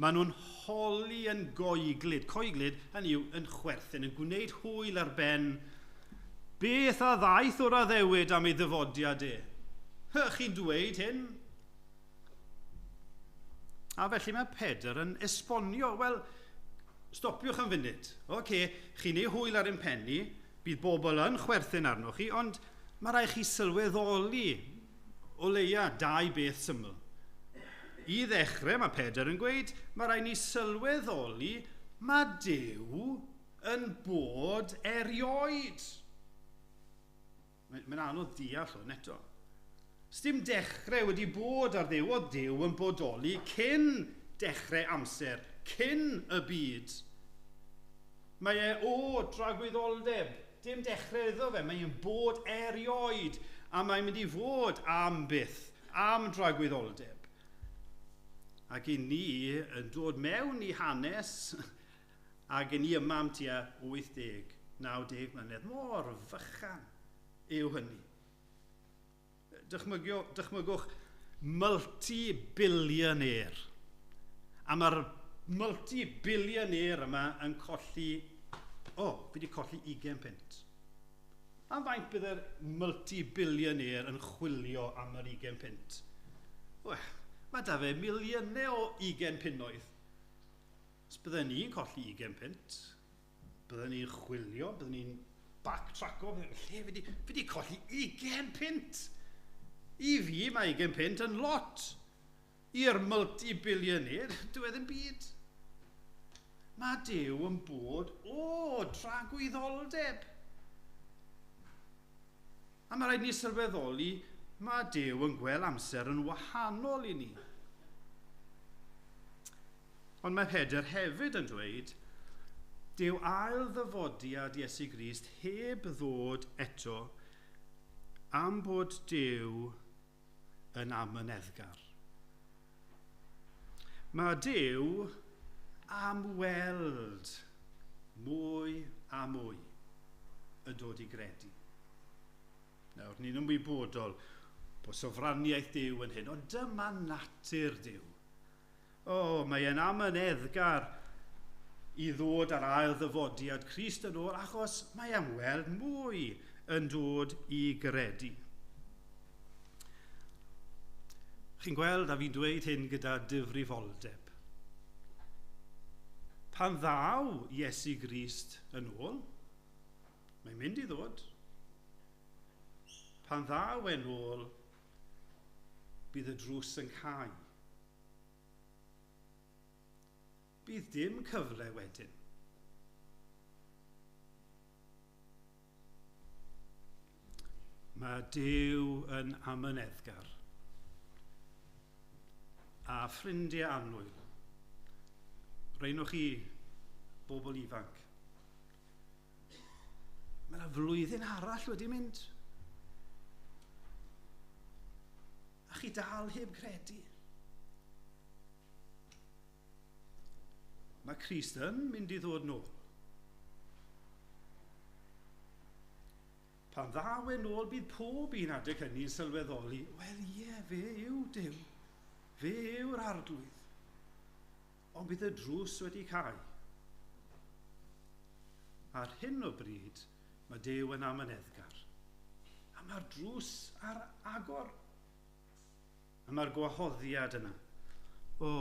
S2: Maen nhw'n holi yn goeglyd. Coeglyd, hynny yw, yn chwerthin, yn gwneud hwyl ar ben. Beth a ddaeth o'r addewid am ei ddyfodiad e? Chi'n dweud hyn? A felly mae Pedr yn esbonio, wel, stopiwch am funud. Oce, chi'n ei hwyl ar ein pen ni, bydd bobl yn chwerthin arnoch chi, ond mae rhaid chi sylweddoli o leia dau beth syml. I ddechrau, mae Pedr yn gweud, mae rhaid ni sylweddoli mae Duw yn bod erioed. Mae'n anodd deall hwn eto. Sdim dechrau wedi bod ar Dduw, oedd Duw yn bodoli cyn dechrau amser, cyn y byd. Mae e o dragwyddoldeb, dim dechrau iddo fe, mae'n bod erioed, a mae'n mynd i fod am byth, am dragwyddoldeb. Ac i ni yn dod mewn i hanes, ac i ni yma am tua 80, 90 mlynedd, mor fychan yw hynny. Dychmygwch multi-billionaire. A mae'r multi-billionaire yma yn colli, o, oh, fi wedi colli 20 punt. Am faint bydd multi-billionaire yn chwilio am yr 20 punt? Wel, mae da fe miliynau o 20 punnoedd. Os bydden ni'n colli 20 punt, bydden ni'n chwilio, bydden ni'n backtracko, lle fi wedi colli 20 punt? I fi mae 20 punt yn lot. I'r multi-billionaire, dyw e ddim byd. Mae Duw yn bod o dragwyddoldeb. A mae rhaid ni sylweddoli, mae Duw yn gweld amser yn wahanol i ni. Ond mae Pedr hefyd yn dweud, dyw ail ddyfodiad Iesu Grist heb ddod eto am bod Duw yn amyneddgar. Mae Duw am weld mwy a mwy yn dod i gredu. Nawr, ni'n ymwybodol bod sofraniaeth Duw yn hyn, ond dyma natur Duw. O, mae e'n amyneddgar i ddod ar ail ddyfodiad Crist yn ôl, achos mae am weld mwy yn dod i gredu. Chi'n gweld, a fi'n dweud hyn gyda difrifoldeb. Pan ddaw Iesu Grist yn ôl, mae'n mynd i ddod. Pan ddaw e'n ôl, bydd y drws yn cau. Bydd dim cyfle wedyn. Mae Duw yn amyneddgar. A ffrindiau annwyl, reinwch chi bobl ifanc. Mae yna flwyddyn arall wedi mynd. A chi dal heb credu. Mae Crist yn mynd i ddod nôl. Pan ddaw e nôl, bydd pob un adeg hynny'n sylweddoli, wel ie, fe yw Duw. Fe yw'r Arglwydd. Ond bydd y drws wedi cau. Ar hyn o bryd, mae Duw yn amyneddgar. A mae'r drws ar agor. A mae'r gwahoddiad yna. O,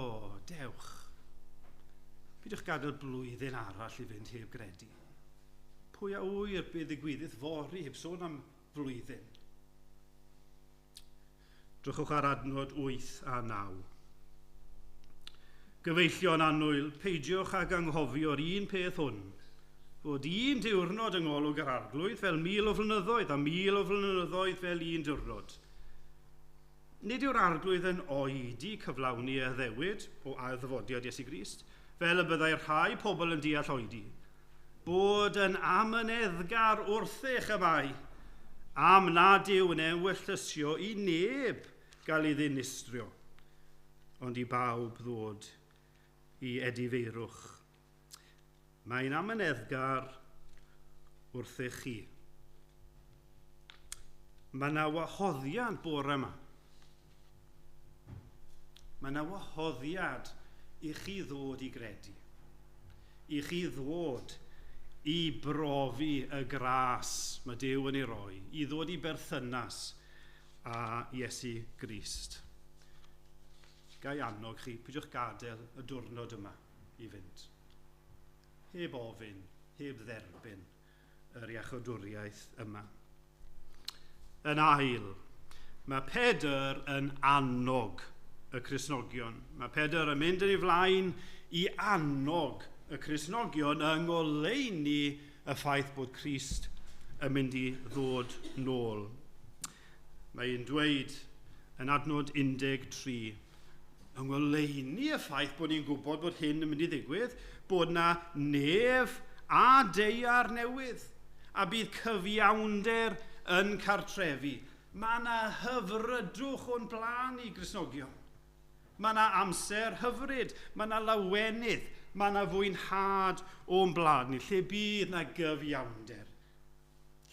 S2: dewch. Peidiwch gadael blwyddyn arall i fynd heb gredu. Pwy a ŵyr beth ddigwyddith fory heb sôn am flwyddyn. Drychwch ar adnod 8 a 9. Gyfeillion annwyl, peidiwch ag anghofio'r un peth hwn, fod un diwrnod yng ngolwg yr Arglwydd fel 1000 o flynyddoedd a 1000 o flynyddoedd fel un diwrnod. Nid yw'r Arglwydd yn oedi cyflawni y addewid o ail-ddyfodiad Iesu Grist, fel y byddai rhai pobl yn deall oedi. Bod yn amyneddgar wrthych y mae, am nad yw yn ewyllysio i neb gael ei ddinistrio, ond i bawb ddod i edifeirwch. Mae'n amyneddgar wrthych chi. Mae yna wahoddiad bore yma. Mae yna wahoddiad i chi ddod i gredu. I chi ddod i brofi y gras mae Duw yn ei roi, i ddod i berthynas â Iesu Grist. Ga i annog chi, peidiwch gadael y diwrnod yma i fynd. Heb ofyn, heb dderbyn yr iachawdwriaeth yma. Yn ail, mae Pedr yn annog y Cristnogion. Mae Pedr yn mynd yn ei flaen i annog y Cristnogion yng ngoleuni y ffaith bod Crist yn mynd i ddod nôl. Mae'n dweud yn adnod 13, yng ngoleuni y ffaith bod ni'n gwybod bod hyn yn mynd i ddigwydd, bod na nef a daear newydd, a bydd cyfiawnder yn cartrefu. Mae yna hyfrydwch o'n blaen i Gristnogion. Mae yna amser hyfryd, mae yna lawenydd, mae yna fwynhad o'n blaen ni, lle bydd yna gyfiawnder.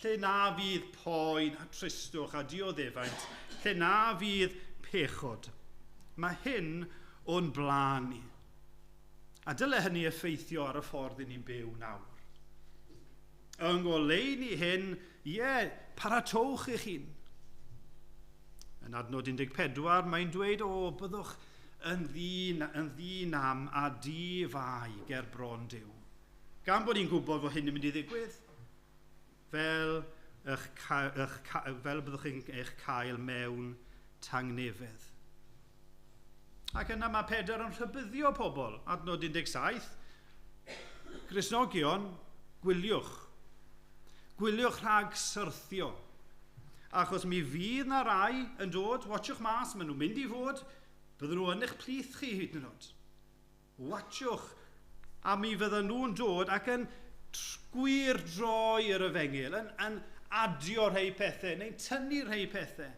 S2: Lle na fydd poen a tristwch a dioddefaint, lle na fydd pechod. Mae hyn o'n blaen ni. A dyle hynny effeithio ar y ffordd i ni'n byw nawr. Yng ngoleuni hyn, ie, paratowch eich hun. Yn adnod 14, mae'n dweud, o, byddwch yn ddi-nam a di-fai ger bron Duw. Gan bod ni'n gwybod fod hyn yn mynd i ddigwydd, fel byddwch chi'n eich cael mewn tangnefedd. Ac yna mae Pedr yn rhybuddio pobl. Adnod 17, Gristnogion, gwyliwch. Gwyliwch rhag syrthio. Achos mi fydd na rai yn dod, watchwch mas, maen nhw'n mynd i fod, bydden nhw yn eich plith chi hyd yn oed. Watchwch, a mi fydden nhw'n dod ac yn gwir droi yr efengyl, yn adio rhai pethau, neu'n tynnu rhai pethau,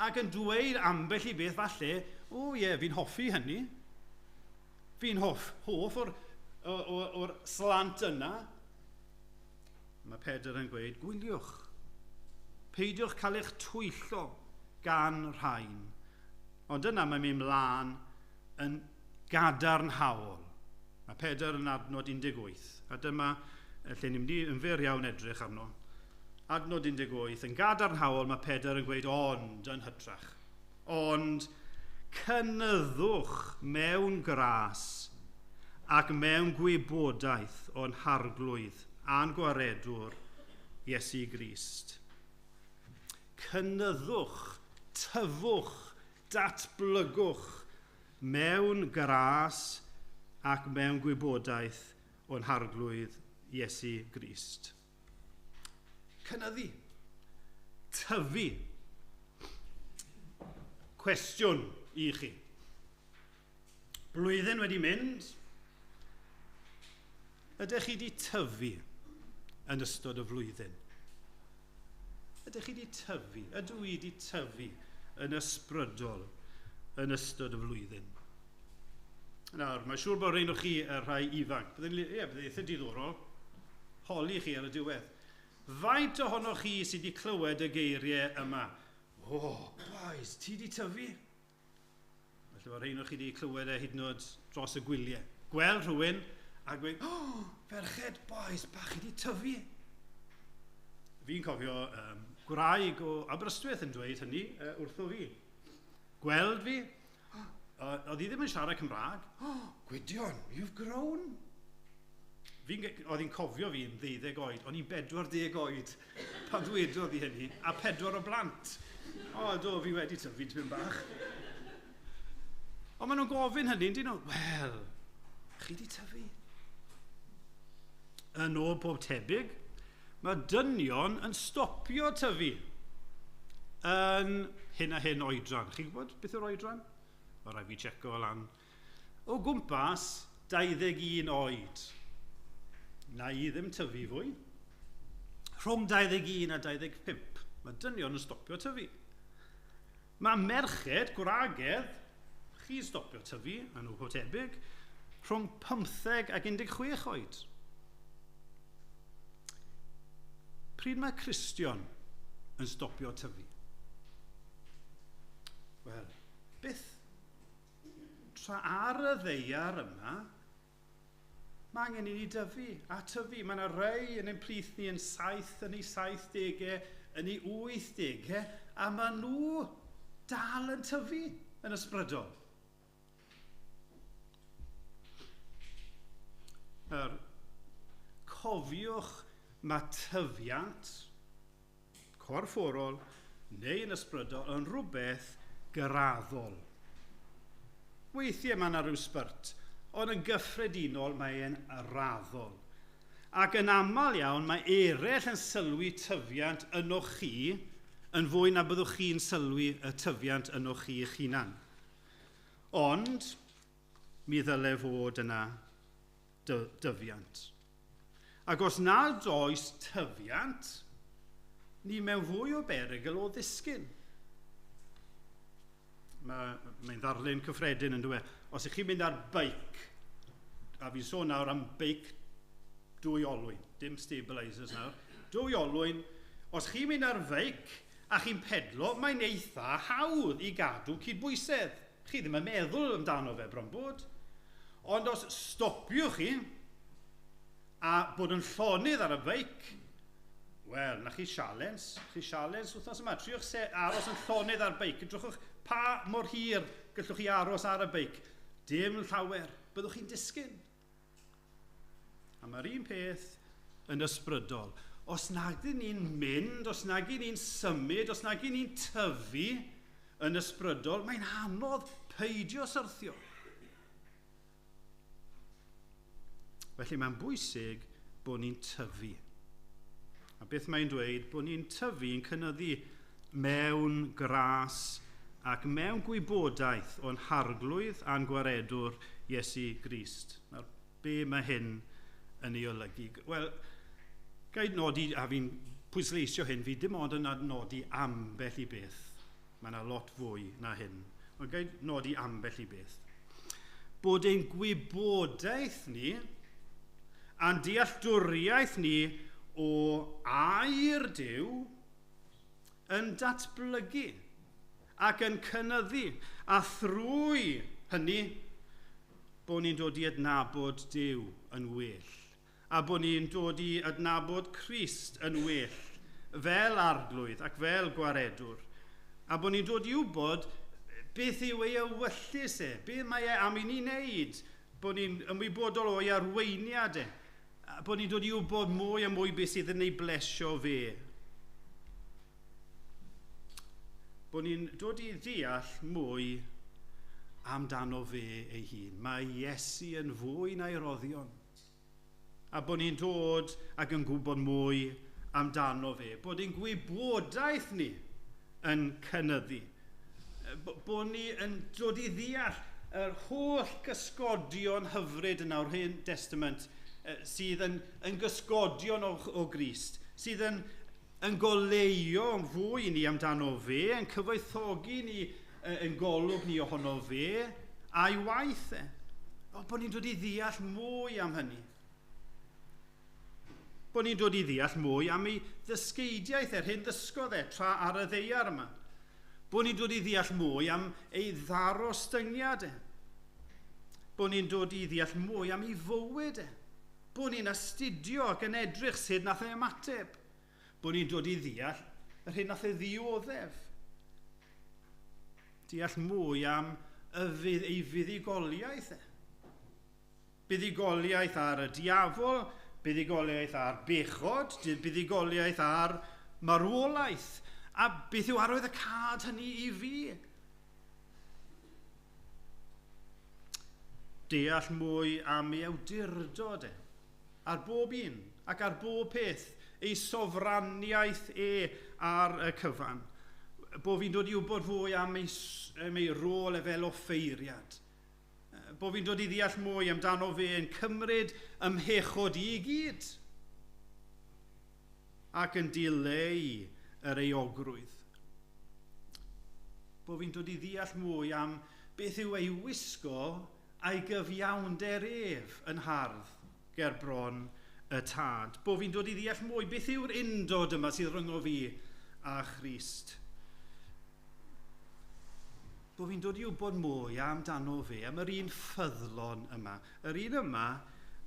S2: ac yn dweud ambell i beth falle, o ie, fi'n hoffi hynny. Fi'n hoff o'r slant yna. Mae Pedr yn gweud, gwyliwch. Peidiwch cael eich twyllo gan rhain. Ond yna mae'n mynd mlaen yn gadarnhaol. Mae Pedr yn adnod 18. A dyma lle ni'n mynd i yn fyr iawn edrych arno. Adnod 18, yn gadarnhaol mae Pedr yn gweud ond yn hytrach. Ond cynyddwch mewn gras ac mewn gwybodaeth o'n harglwydd a'n gwaredwr Iesu Grist. Cynyddwch, tyfwch, datblygwch mewn gras ac mewn gwybodaeth o'n harglwydd Iesu Grist. Cynyddu, tyfu. Cwestiwn i chi. Blwyddyn wedi mynd, ydych chi wedi tyfu yn ystod y flwyddyn? Ydych chi wedi tyfu? Ydw i wedi tyfu yn ysbrydol yn ystod y flwyddyn? Nawr, mae'n siŵr bod rhain o chi y rhai ifanc. Byddai'n eitha diddorol holi chi ar y diwedd. Faint ohonoch chi sydd wedi clywed y geiriau yma? O, boys, ti wedi tyfu? Felly bod rhain o chi wedi clywed e hyd yn oed dros y gwyliau. Gweld rhywun a gweud, o, ferched, boys, bach chi wedi tyfu. Fi'n cofio gwraig o Aberystwyth yn dweud hynny wrtho fi. Gweld fi, oedd hi ddim yn siarad Cymraeg. Oh, Gwydion, you've grown. Oedd hi'n cofio fi'n 12 oed, o'n i'n 40 oed pan ddwedodd hi hynny, a 4 o blant. O, do, fi wedi tyfu tipyn bach. Ond maen nhw'n gofyn hynny, dyn nhw, wel, chi di tyfu? Yn ôl pob tebyg, mae dynion yn stopio tyfu yn hyn a hyn oedran. Chi'n gwybod beth yw'r oedran? Mae rhaid fi checo lan. O gwmpas 21 oed. Na i ddim tyfu fwy. Rhwng 21 a 25, mae dynion yn stopio tyfu. Mae merched, gwragedd, chi'n stopio tyfu, yn nhw tebyg, rhwng 15 ac 16 oed. Pryd mae Cristion yn stopio tyfu? Wel, byth. Tra ar y ddaear yma, mae angen i ni dyfu a tyfu. Mae yna rei yn ein plith ni yn 7, yn eu 70au, yn eu 80au, a maen nhw dal yn tyfu yn ysbrydol. Nawr, cofiwch mae tyfiant corfforol neu yn ysbrydol yn rhywbeth graddol. Weithiau mae yna rhyw sbyrt, ond yn gyffredinol mae'n raddol. Ac yn aml iawn mae eraill yn sylwi tyfiant ynoch chi yn fwy na byddwch chi'n sylwi y tyfiant ynoch chi eich hunan. Ond mi ddyle fod yna dyfiant. Ac os nad oes tyfiant, ni mewn fwy o berygl o ddisgyn. Mae'n ddarlun cyffredin yn dweud. Os ych chi'n mynd ar beic, a fi'n sôn nawr am beic dwy olwyn, dim stabilisers nawr, dwy olwyn, Os chi'n mynd ar feic a chi'n pedlo, mae'n eitha hawdd i gadw cydbwysedd. Chi ddim yn meddwl amdano fe bron bod. Ond os stopiwch chi a bod yn llonydd ar y feic, wel, na chi sialens. Chi sialens wythnos yma. Triwch aros yn llonydd ar beic. Edrychwch pa mor hir gallwch chi aros ar y beic. Dim llawer. Byddwch chi'n disgyn. A mae'r un peth yn ysbrydol. Os nag ydyn ni'n mynd, os nag ydyn ni'n symud, os nag ydyn ni'n tyfu yn ysbrydol, mae'n anodd peidio syrthio. Felly mae'n bwysig bod ni'n tyfu. A beth mae'n dweud? Bod ni'n tyfu, yn cynyddu mewn gras ac mewn gwybodaeth o'n harglwydd a'n gwaredwr Iesu Grist. Nawr, be mae hyn yn ei olygu? Wel, gai nodi, a fi'n pwysleisio hyn, fi dim ond yn nodi ambell i beth. Mae yna lot fwy na hyn. Ond gai nodi ambell i beth. Bod ein gwybodaeth ni a'n dealltwriaeth ni o air Duw yn datblygu ac yn cynyddu, a thrwy hynny bod ni'n dod i adnabod Duw yn well, a bod ni'n dod i adnabod Crist yn well, fel arglwydd ac fel gwaredwr, a bod ni'n dod i wybod beth yw ei ewyllys e, beth mae e am i ni wneud, bod ni'n ymwybodol o'i arweiniad e, a bod ni'n dod i wybod mwy a mwy beth sydd yn ei blesio fe. Bod ni'n dod i ddeall mwy amdano fe ei hun. Mae Iesu yn fwy na'i roddion. A bod ni'n dod ac yn gwybod mwy amdano fe. Bod ein gwybodaeth ni yn cynyddu. Bod ni yn dod i ddeall yr holl gysgodion hyfryd yn o'r Hen Testament sydd yn gysgodion o Grist, sydd yn goleuo yn fwy ni amdano fe, yn cyfoethogi ni, yn golwg ni ohono fe, a'i waith e. O, bod ni'n dod i ddeall mwy am hynny. Bod ni'n dod i ddeall mwy am ei ddysgeidiaeth er hyn ddysgodd e tra ar y ddaear yma. Bod ni'n dod i ddeall mwy am ei ddarostyngiad e. Bod ni'n dod i ddeall mwy am ei fywyd e. Bod ni'n astudio ac yn edrych sut nath e ymateb. Bod ni'n dod i ddeall yr hyn nath e ddioddef. Deall mwy am ei fuddugoliaeth e. Buddugoliaeth ar y diafol, buddugoliaeth ar bechod, buddugoliaeth ar marwolaeth. A beth yw arwydd y cad hynny i fi? Deall mwy am ei awdurdod e, ar bob un ac ar bob peth, ei sofraniaeth e ar y cyfan. Bod fi'n dod i wybod fwy am ei rôl e fel offeiriad. Bod fi'n dod i ddeall mwy amdano fe yn cymryd ymhechod i gyd ac yn dileu yr euogrwydd. Bod fi'n dod i ddeall mwy am beth yw ei wisgo a'i gyfiawnder ef yn hardd ger bron y tad. Bod fi'n dod i ddeall mwy beth yw'r undod yma sydd rhyngo fi a Christ. Bod fi'n dod i wybod mwy amdano fe, am yr un ffyddlon yma. Yr un yma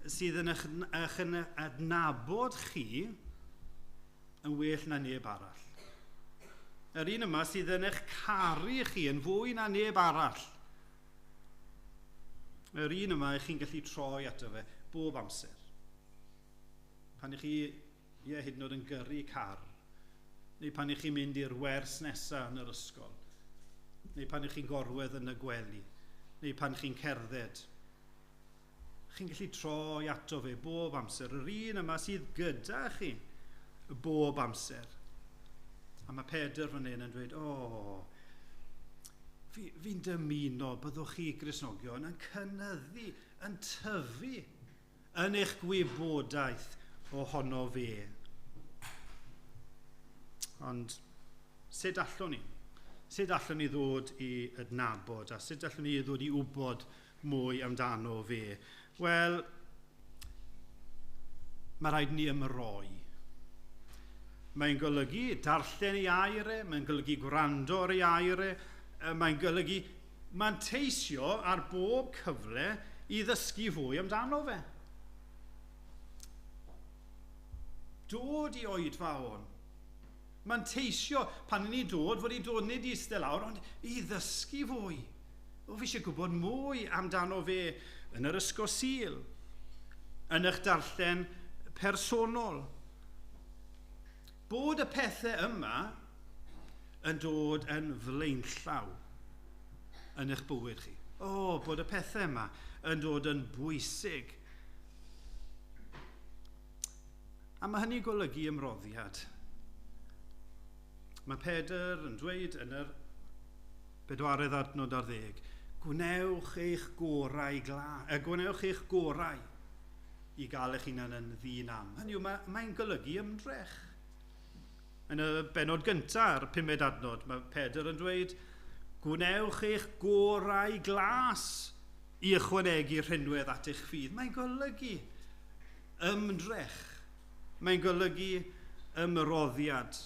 S2: sydd yn eich adnabod chi yn well na neb arall. Yr un yma sydd yn eich caru chi yn fwy na neb arall. Yr un yma ych chi'n gallu troi ato fe bob amser. Pan ych chi, hyd yn oed yn gyrru car, neu pan ych chi'n mynd i'r wers nesaf yn yr ysgol, neu pan ych chi'n gorwedd yn y gwely, neu pan chi'n cerdded. Chi'n gallu troi ato fe bob amser. Yr un yma sydd gyda chi bob amser. A mae Pedr fan hyn yn dweud, o, fi'n dymuno byddwch chi Gristnogion yn cynyddu, yn tyfu yn eich gwybodaeth ohono fe. Ond sut allwn ni? Sut allwn ni ddod i adnabod a sut allwn ni ddod i wybod mwy amdano fe? Wel, mae rhaid ni ymroi. Mae'n golygu darllen ei air e, mae'n golygu gwrando ar ei air e, mae'n golygu manteisio ar bob cyfle i ddysgu fwy amdano fe. Dod i oedfa o'n. Manteisio pan ni'n dod, fod i'n dod nid i eistedd lawr, ond i ddysgu fwy. O, fi eisiau gwybod mwy amdano fe yn yr ysgol Sul, yn eich darllen personol. Bod y pethau yma yn dod yn flaenllaw yn eich bywyd chi. O, bod y pethau yma yn dod yn bwysig. A mae hynny'n golygu ymroddiad. Mae Pedr yn dweud yn yr 4 adnod ar 10, gwnewch eich gorau, gwnewch eich gorau i gael eich hunan yn ddyn am. Hynny yw, mae'n golygu ymdrech. Yn y benod gyntaf, ar 5 adnod, mae Pedr yn dweud, gwnewch eich gorau glas i ychwanegu rhinwedd at eich ffydd. Mae'n golygu ymdrech. Mae'n golygu ymroddiad.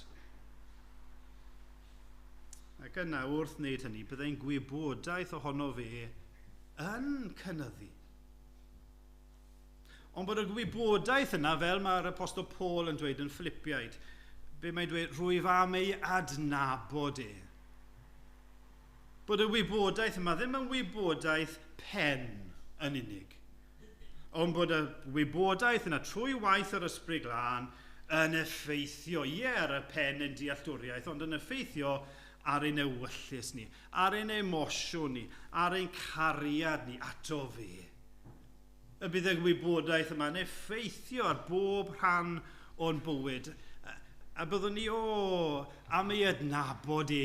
S2: Ac yna, wrth wneud hynny, byddai'n gwybodaeth ohono fe yn cynyddu. Ond bod y gwybodaeth yna, fel mae'r Apostol Paul yn dweud yn Philippiaid, be mae'n dweud, rwyf am ei adnabod e. Bod y wybodaeth yma ddim yn wybodaeth pen yn unig, ond bod y wybodaeth yna trwy waith yr Ysbryd Glân yn effeithio, ie, ar y pen yn dealltwriaeth, ond yn effeithio ar ein ewyllys ni, ar ein emosiwn ni, ar ein cariad ni ato fe. Y bydd y wybodaeth yma'n effeithio ar bob rhan o'n bywyd. A byddwn ni, o, am ei adnabod e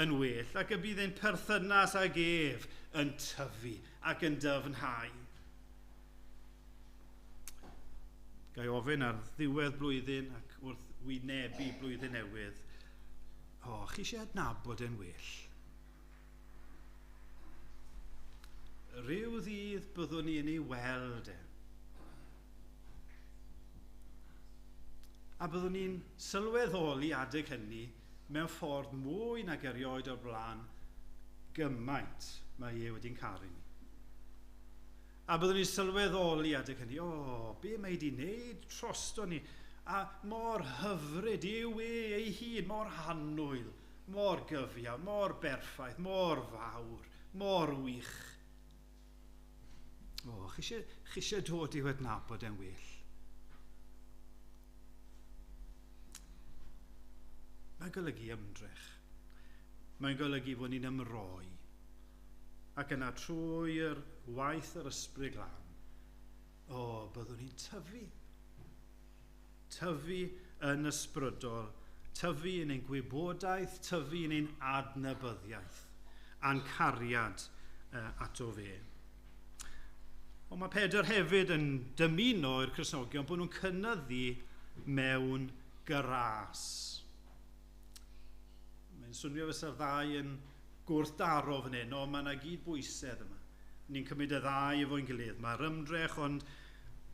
S2: yn well, ac y bydd ein perthynas ag ef yn tyfu ac yn dyfnhau. Ga i ofyn ar ddiwedd blwyddyn ac wrth wynebu blwyddyn newydd, o, chi eisiau adnabod e'n well? Rhyw ddydd byddwn ni yn ei weld e. A byddwn ni'n sylweddoli adeg hynny mewn ffordd mwy nag erioed o'r blaen gymaint mae e wedi'n caru ni. A byddwn ni'n sylweddoli adeg hynny, o, be mae wedi wneud trosto ni? A mor hyfryd yw e ei hun, mor annwyl, mor gyfiawn, mor berffaith, mor fawr, mor wych. O, chi eisiau dod i'w adnabod e'n well? Mae'n golygu ymdrech. Mae'n golygu fod ni'n ymroi. Ac yna trwy'r waith yr Ysbryd Glân, o, byddwn ni'n tyfu. Tyfu yn ysbrydol, tyfu yn ein gwybodaeth, tyfu yn ein adnabyddiaeth, a'n cariad ato fe. Ond mae Pedr hefyd yn dymuno i'r Cristnogion bod nhw'n cynyddu mewn gras. Mae'n swnio fysa'r ddau yn gwrthdaro fan hyn, ond mae yna gyd bwysedd yma. Ni'n cymryd y ddau efo'n gilydd. Mae'r ymdrech, ond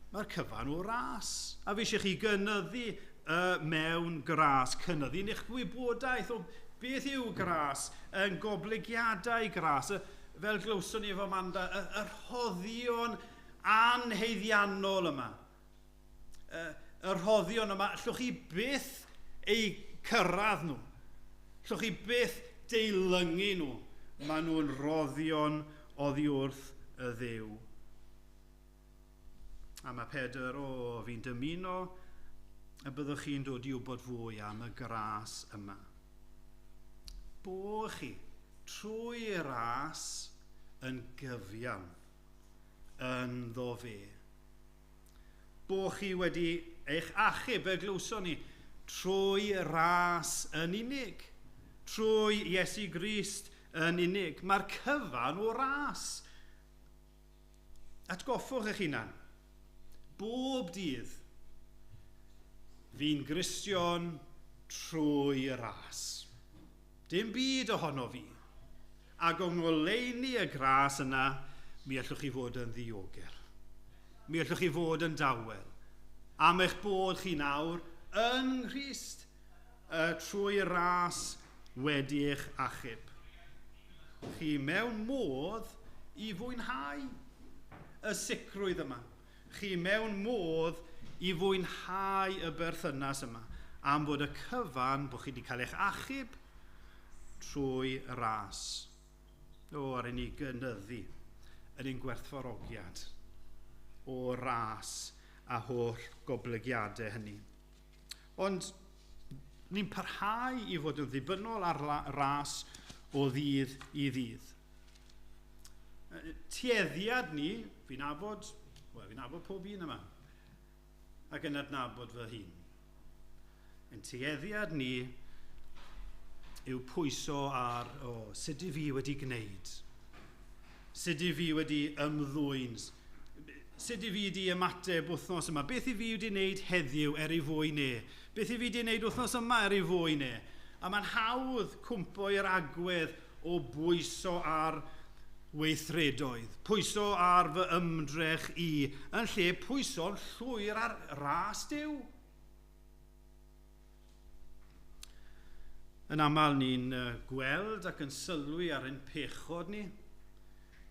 S2: mae'r cyfan o ras. A fi eisiau chi gynyddu mewn gras, cynyddu yn eich gwybodaeth o beth yw gras, yn goblygiadau gras, fel glywson ni efo Amanda, y rhoddion anhaeddiannol yma. Y rhoddion yma, allwch chi byth eu cyrraedd nhw. Allwch chi byth deilyngu nhw. Maen nhw'n rhoddion oddi wrth y Dduw. A mae Pedr, o, fi'n dymuno y byddwch chi'n dod i wybod fwy am y gras yma. Bo chi trwy ras yn gyfiawn ynddo fe. Bo chi wedi eich achub, fe glywson ni, trwy ras yn unig, trwy Iesu Grist yn unig. Mae'r cyfan o ras. Atgoffwch eich hunan. Bob dydd, fi'n Gristion trwy ras. Dim byd ohono fi. Ac yng ngoleuni y gras yna, mi allwch chi fod yn ddiogel. Mi allwch chi fod yn dawel. Am eich bod chi nawr yng Nghrist trwy ras wedi eich achub. Chi mewn modd i fwynhau y sicrwydd yma. Chi mewn modd i fwynhau y berthynas yma am fod y cyfan bod chi wedi cael eich achub trwy ras. O, ar i ni gynyddu yn ein gwerthfawrogiad o ras a holl goblygiadau hynny. Ond ni'n parhau i fod yn ddibynnol ar ras o ddydd i ddydd. Tueddiad ni, fi'n nabod pob un yma, ac yn adnabod fy hun. Yn tueddiad ni yw pwyso ar, sut i fi wedi gwneud? Sut i fi wedi ymddwyn? Sut i fi wedi ymateb wythnos yma? Beth i fi wedi wneud heddiw er ei fwy ne? Beth i fi wedi wneud wythnos yma er ei fwy ne? A mae'n hawdd cwmpo i'r agwedd o bwyso ar weithredoedd, pwyso ar fy ymdrech i, yn lle pwyso'n llwyr ar ras Duw. Yn aml ni'n gweld ac yn sylwi ar ein pechod ni,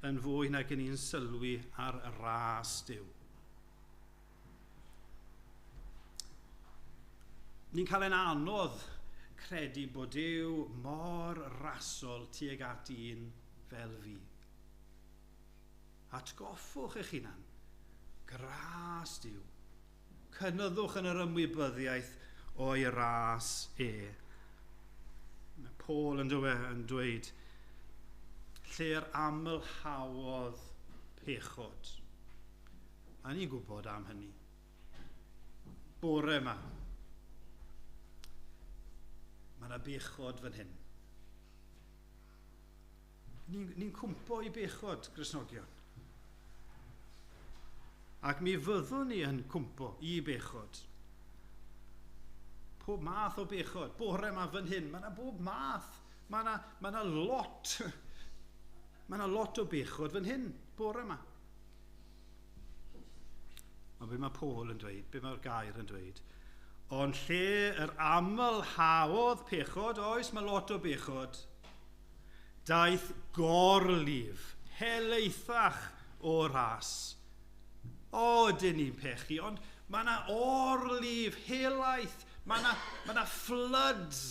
S2: yn fwy nag ni'n sylwi ar ras Duw. Ni'n cael ein anodd credu bod Duw mor rasol tuag at un fel fi. Atgoffwch eich hunan, gras Duw. Cynyddwch yn yr ymwybyddiaeth o'i ras e. Mae Paul yn dweud, lle'r amlhaodd pechod. A ni'n gwybod am hynny. Bore yma, mae yna bechod fan hyn. Ni'n cwmpo i bechod, Gristnogion. Ac mi fyddwn ni yn cwmpo i bechod. Pob math o bechod. Bore yma fan hyn, mae yna bob math. Mae yna lot. Mae yna lot o bechod fan hyn, bore yma. Ond be mae Paul yn dweud, be mae'r gair yn dweud, ond lle yr amlhaodd pechod, oes, mae lot o bechod, daeth gorlif, helaethach o ras. O, dyn ni'n pechu, ond mae yna orlif, helaeth, mae yna floods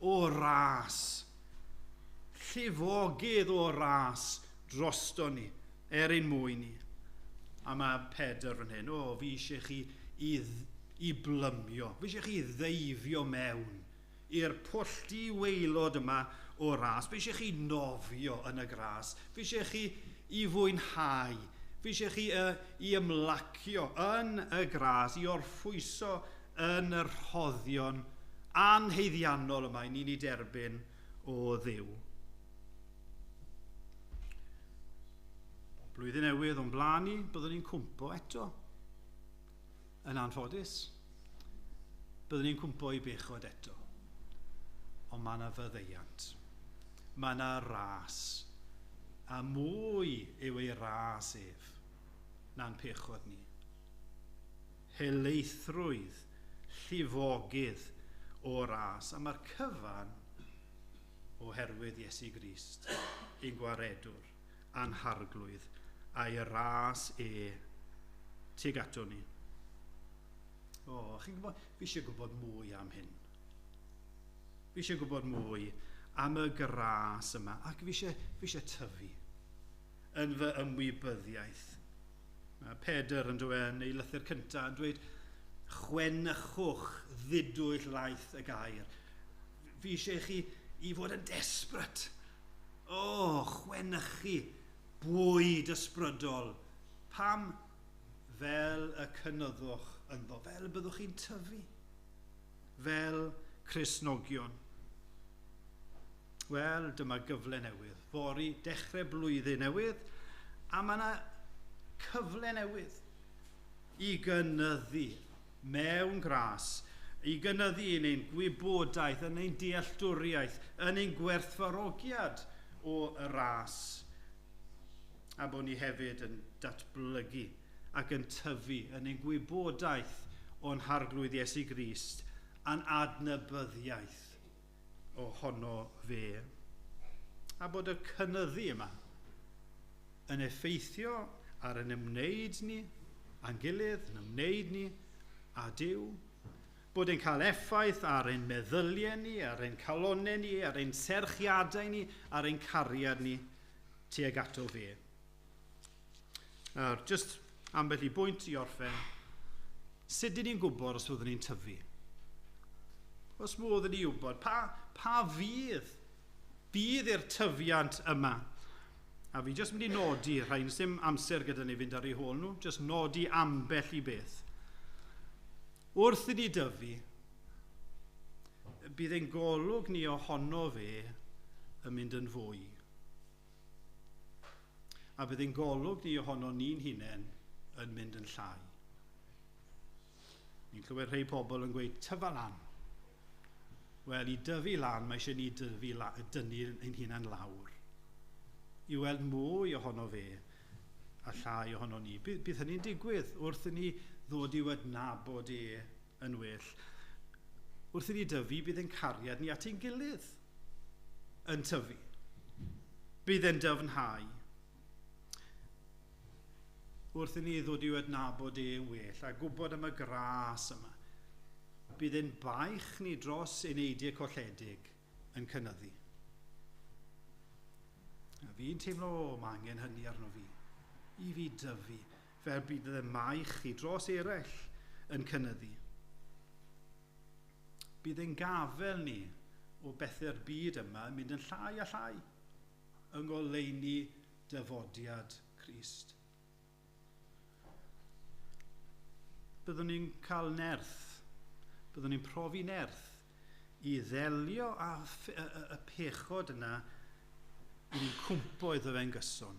S2: o ras. Llifogydd o ras drosto ni, er ein mwyn ni. A mae Pedr fan hyn, fi eisiau chi i blymio, fi eisiau chi ddeifio mewn i'r pwll di-waelod yma o ras, fi eisiau chi nofio yn y gras, fi eisiau chi i fwynhau, fi eisiau chi i ymlacio yn y gras, i orffwyso yn y rhoddion anhaeddiannol yma i ni'n ei derbyn o Dduw. Blwyddyn newydd o'n blaen ni, byddwn ni'n cwmpo eto. Yn anffodus, byddwn ni'n cwmpo i bechod eto. Ond mae yna faddeuant. Mae yna ras. A mwy yw ei ras ef na'n pechod ni. Helaethrwydd, llifogydd o ras. A mae'r cyfan oherwydd Iesu Grist, ein gwaredwr, a'n harglwydd, a'i ras e tuag ato ni. O, chi'n gwybod, fi eisiau gwybod mwy am hyn. Fi eisiau gwybod mwy am y gras yma, ac fi eisiau tyfu yn fy ymwybyddiaeth. Mae Pedr yn dweud yn ei lythyr cyntaf yn dweud, chwenychwch ddidwyll laeth y gair. Fi eisiau chi i fod yn desperate. O, chwenychu bwyd ysbrydol. Pam? Fel y cynyddwch ynddo, fel y byddwch chi'n tyfu, fel Cristnogion. Wel, dyma gyfle newydd. Fory, dechrau blwyddyn newydd, a mae yna cyfle newydd i gynyddu mewn gras, i gynyddu yn ein gwybodaeth, yn ein dealltwriaeth, yn ein gwerthfawrogiad o ras. A bod ni hefyd yn datblygu ac yn tyfu yn ein gwybodaeth o'n Harglwydd Iesu Grist a'n adnabyddiaeth ohono fe. A bod y cynyddu yma yn effeithio ar yn ymwneud ni, a'n gilydd, yn ymwneud ni a Duw. Bod e'n cael effaith ar ein meddyliau ni, ar ein calonau ni, ar ein serchiadau ni, ar ein cariad ni tuag ato fe. Nawr, jyst ambell i bwynt i orffen. Sut dyn ni'n gwybod os fyddwn ni'n tyfu? Os modd i ni wybod, pa fydd i'r tyfiant yma? A fi jyst mynd i nodi, rhain sy'm amser gyda ni fynd ar eu hôl nhw, jyst nodi ambell i beth. Wrth i ni dyfu, bydd ein golwg ni ohono fe yn mynd yn fwy. A bydd ein golwg ni ohono ni'n hunain yn mynd yn llai. Ni'n clywed rhai pobl yn gweud, tyfa lan. Wel, i dyfu lan, mae eisiau ni dynnu ein hunain lawr. I weld mwy ohono fe a llai ohono ni. Bydd hynny'n digwydd wrth i ni ddod i'w adnabod e yn well. Wrth i ni dyfu, bydd ein cariad ni at ein gilydd yn tyfu. Bydd e'n dyfnhau. Wrth i ni ddod i'w adnabod e yn well a gwybod am y gras yma, bydd ein baich ni dros eneidiau colledig yn cynyddu. A fi'n teimlo, o, mae angen hynny arno fi. I fi dyfu, fel bydd y maich chi dros eraill yn cynyddu. Bydd ein gafel ni o bethau'r byd yma yn mynd yn llai a llai yng ngoleuni dyfodiad Crist. Byddwn ni'n cael nerth, byddwn ni'n profi nerth i ddelio â y pechod yna i ni'n cwmpo iddo fe'n gyson.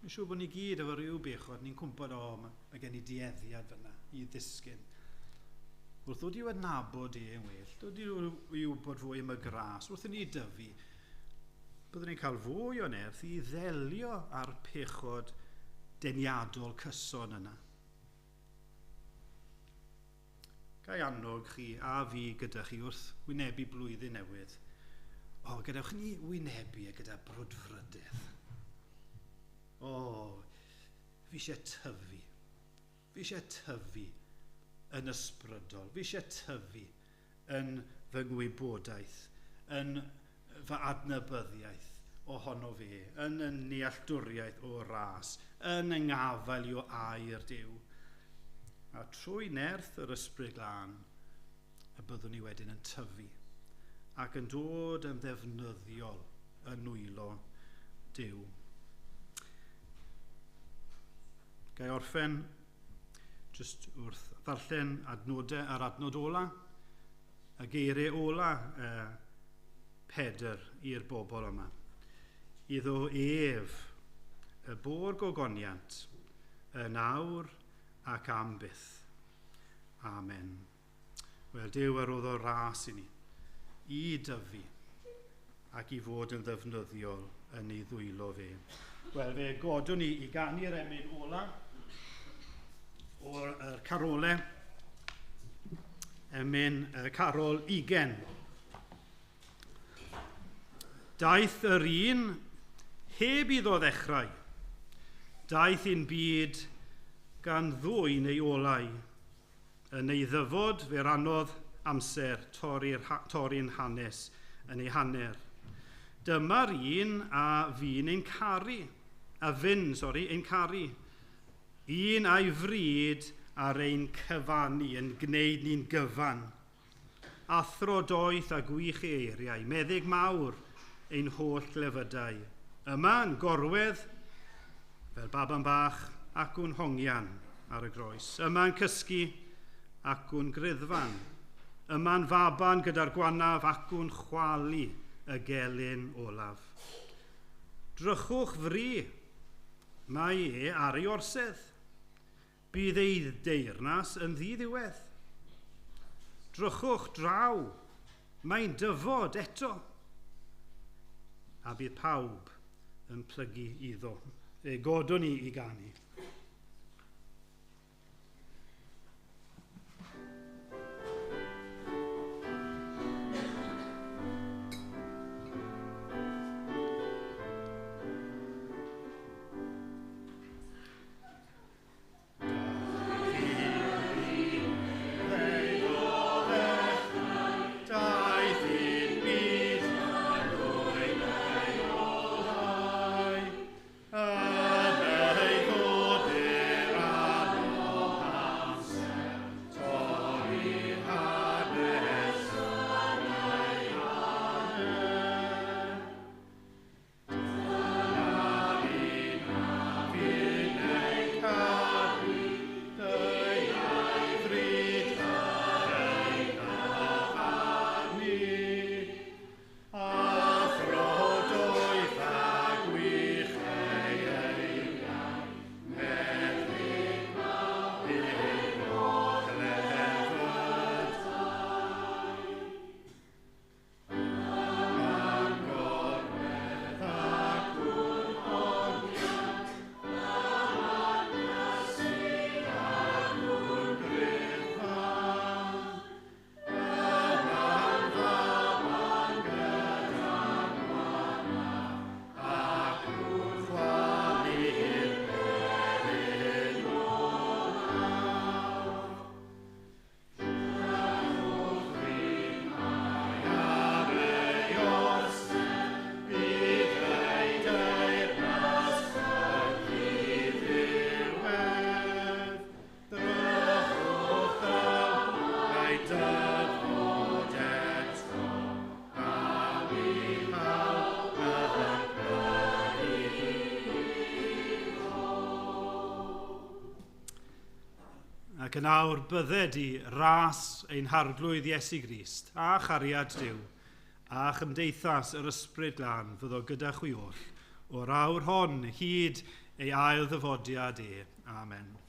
S2: Mi'n siŵr bod ni gyd efo rhyw bechod, ni'n cwmpo, o, mae gen i dueddiad fyna i ddisgyn. Wrth ddod i'w adnabod e yn well, dod i wybod fwy am y gras, wrth i ni dyfu, byddwn ni'n cael fwy o nerth i ddelio â'r pechod deniadol cyson yna. Ga i annog chi a fi gyda chi wrth wynebu blwyddyn newydd. O, gadewch ni wynebu e gyda brwdfrydedd. O, fi eisiau tyfu. Fi eisiau tyfu yn ysbrydol. Fi eisiau tyfu yn fy ngwybodaeth, yn fy adnabyddiaeth ohono fe, yn y nealltwriaeth o ras, yn y ngafael i o air Duw. A trwy nerth yr Ysbryd Glân, y byddwn ni wedyn yn tyfu ac yn dod yn ddefnyddiol yn nwylo Duw. Ga i orffen jyst wrth ddarllen adnodau a'r adnod ola, y geiriau ola Pedr i'r bobl yma. Iddo ef, y bo'r gogoniant, yn awr ac am byth. Amen. Wel, Duw a roddo ras i ni, i dyfu ac i fod yn ddefnyddiol yn ei ddwylo fe. Wel, fe godwn ni i ganu'r emyn ola o'r carolau, emyn carol 20. Daeth yr un heb iddo ddechrau. Daeth un byd gan ddwyn ei olau. Yn ei ddyfod fe rannodd amser torri'n hanes yn ei hanner. Dyma'r un a fi'n ein caru, a fyn, sori, ein caru. Un a'i fryd ar ein cyfannu yn gwneud ni'n gyfan. Athro doeth a gwych ei eiriau, meddyg mawr ein holl glefydau. Yma yn gorwedd fel baban bach ac yn hongian ar y groes. Yma'n cysgu ac yn griddfan. Yma'n faban gyda'r gwanaf ac yn chwalu y gelyn olaf. Drychwch fri, mae e ar ei orsedd. Bydd ei deyrnas yn ddiddiwedd. Drychwch draw, mae'n dyfod eto. A bydd pawb yn plygu iddo. Fe godwn ni i ganu. Ac yn awr bydded i ras ein harglwydd Iesu Grist a chariad Duw a chymdeithas yr ysbryd glân fyddo gyda chwi oll o'r awr hon hyd ei ail ddyfodiad e. Amen.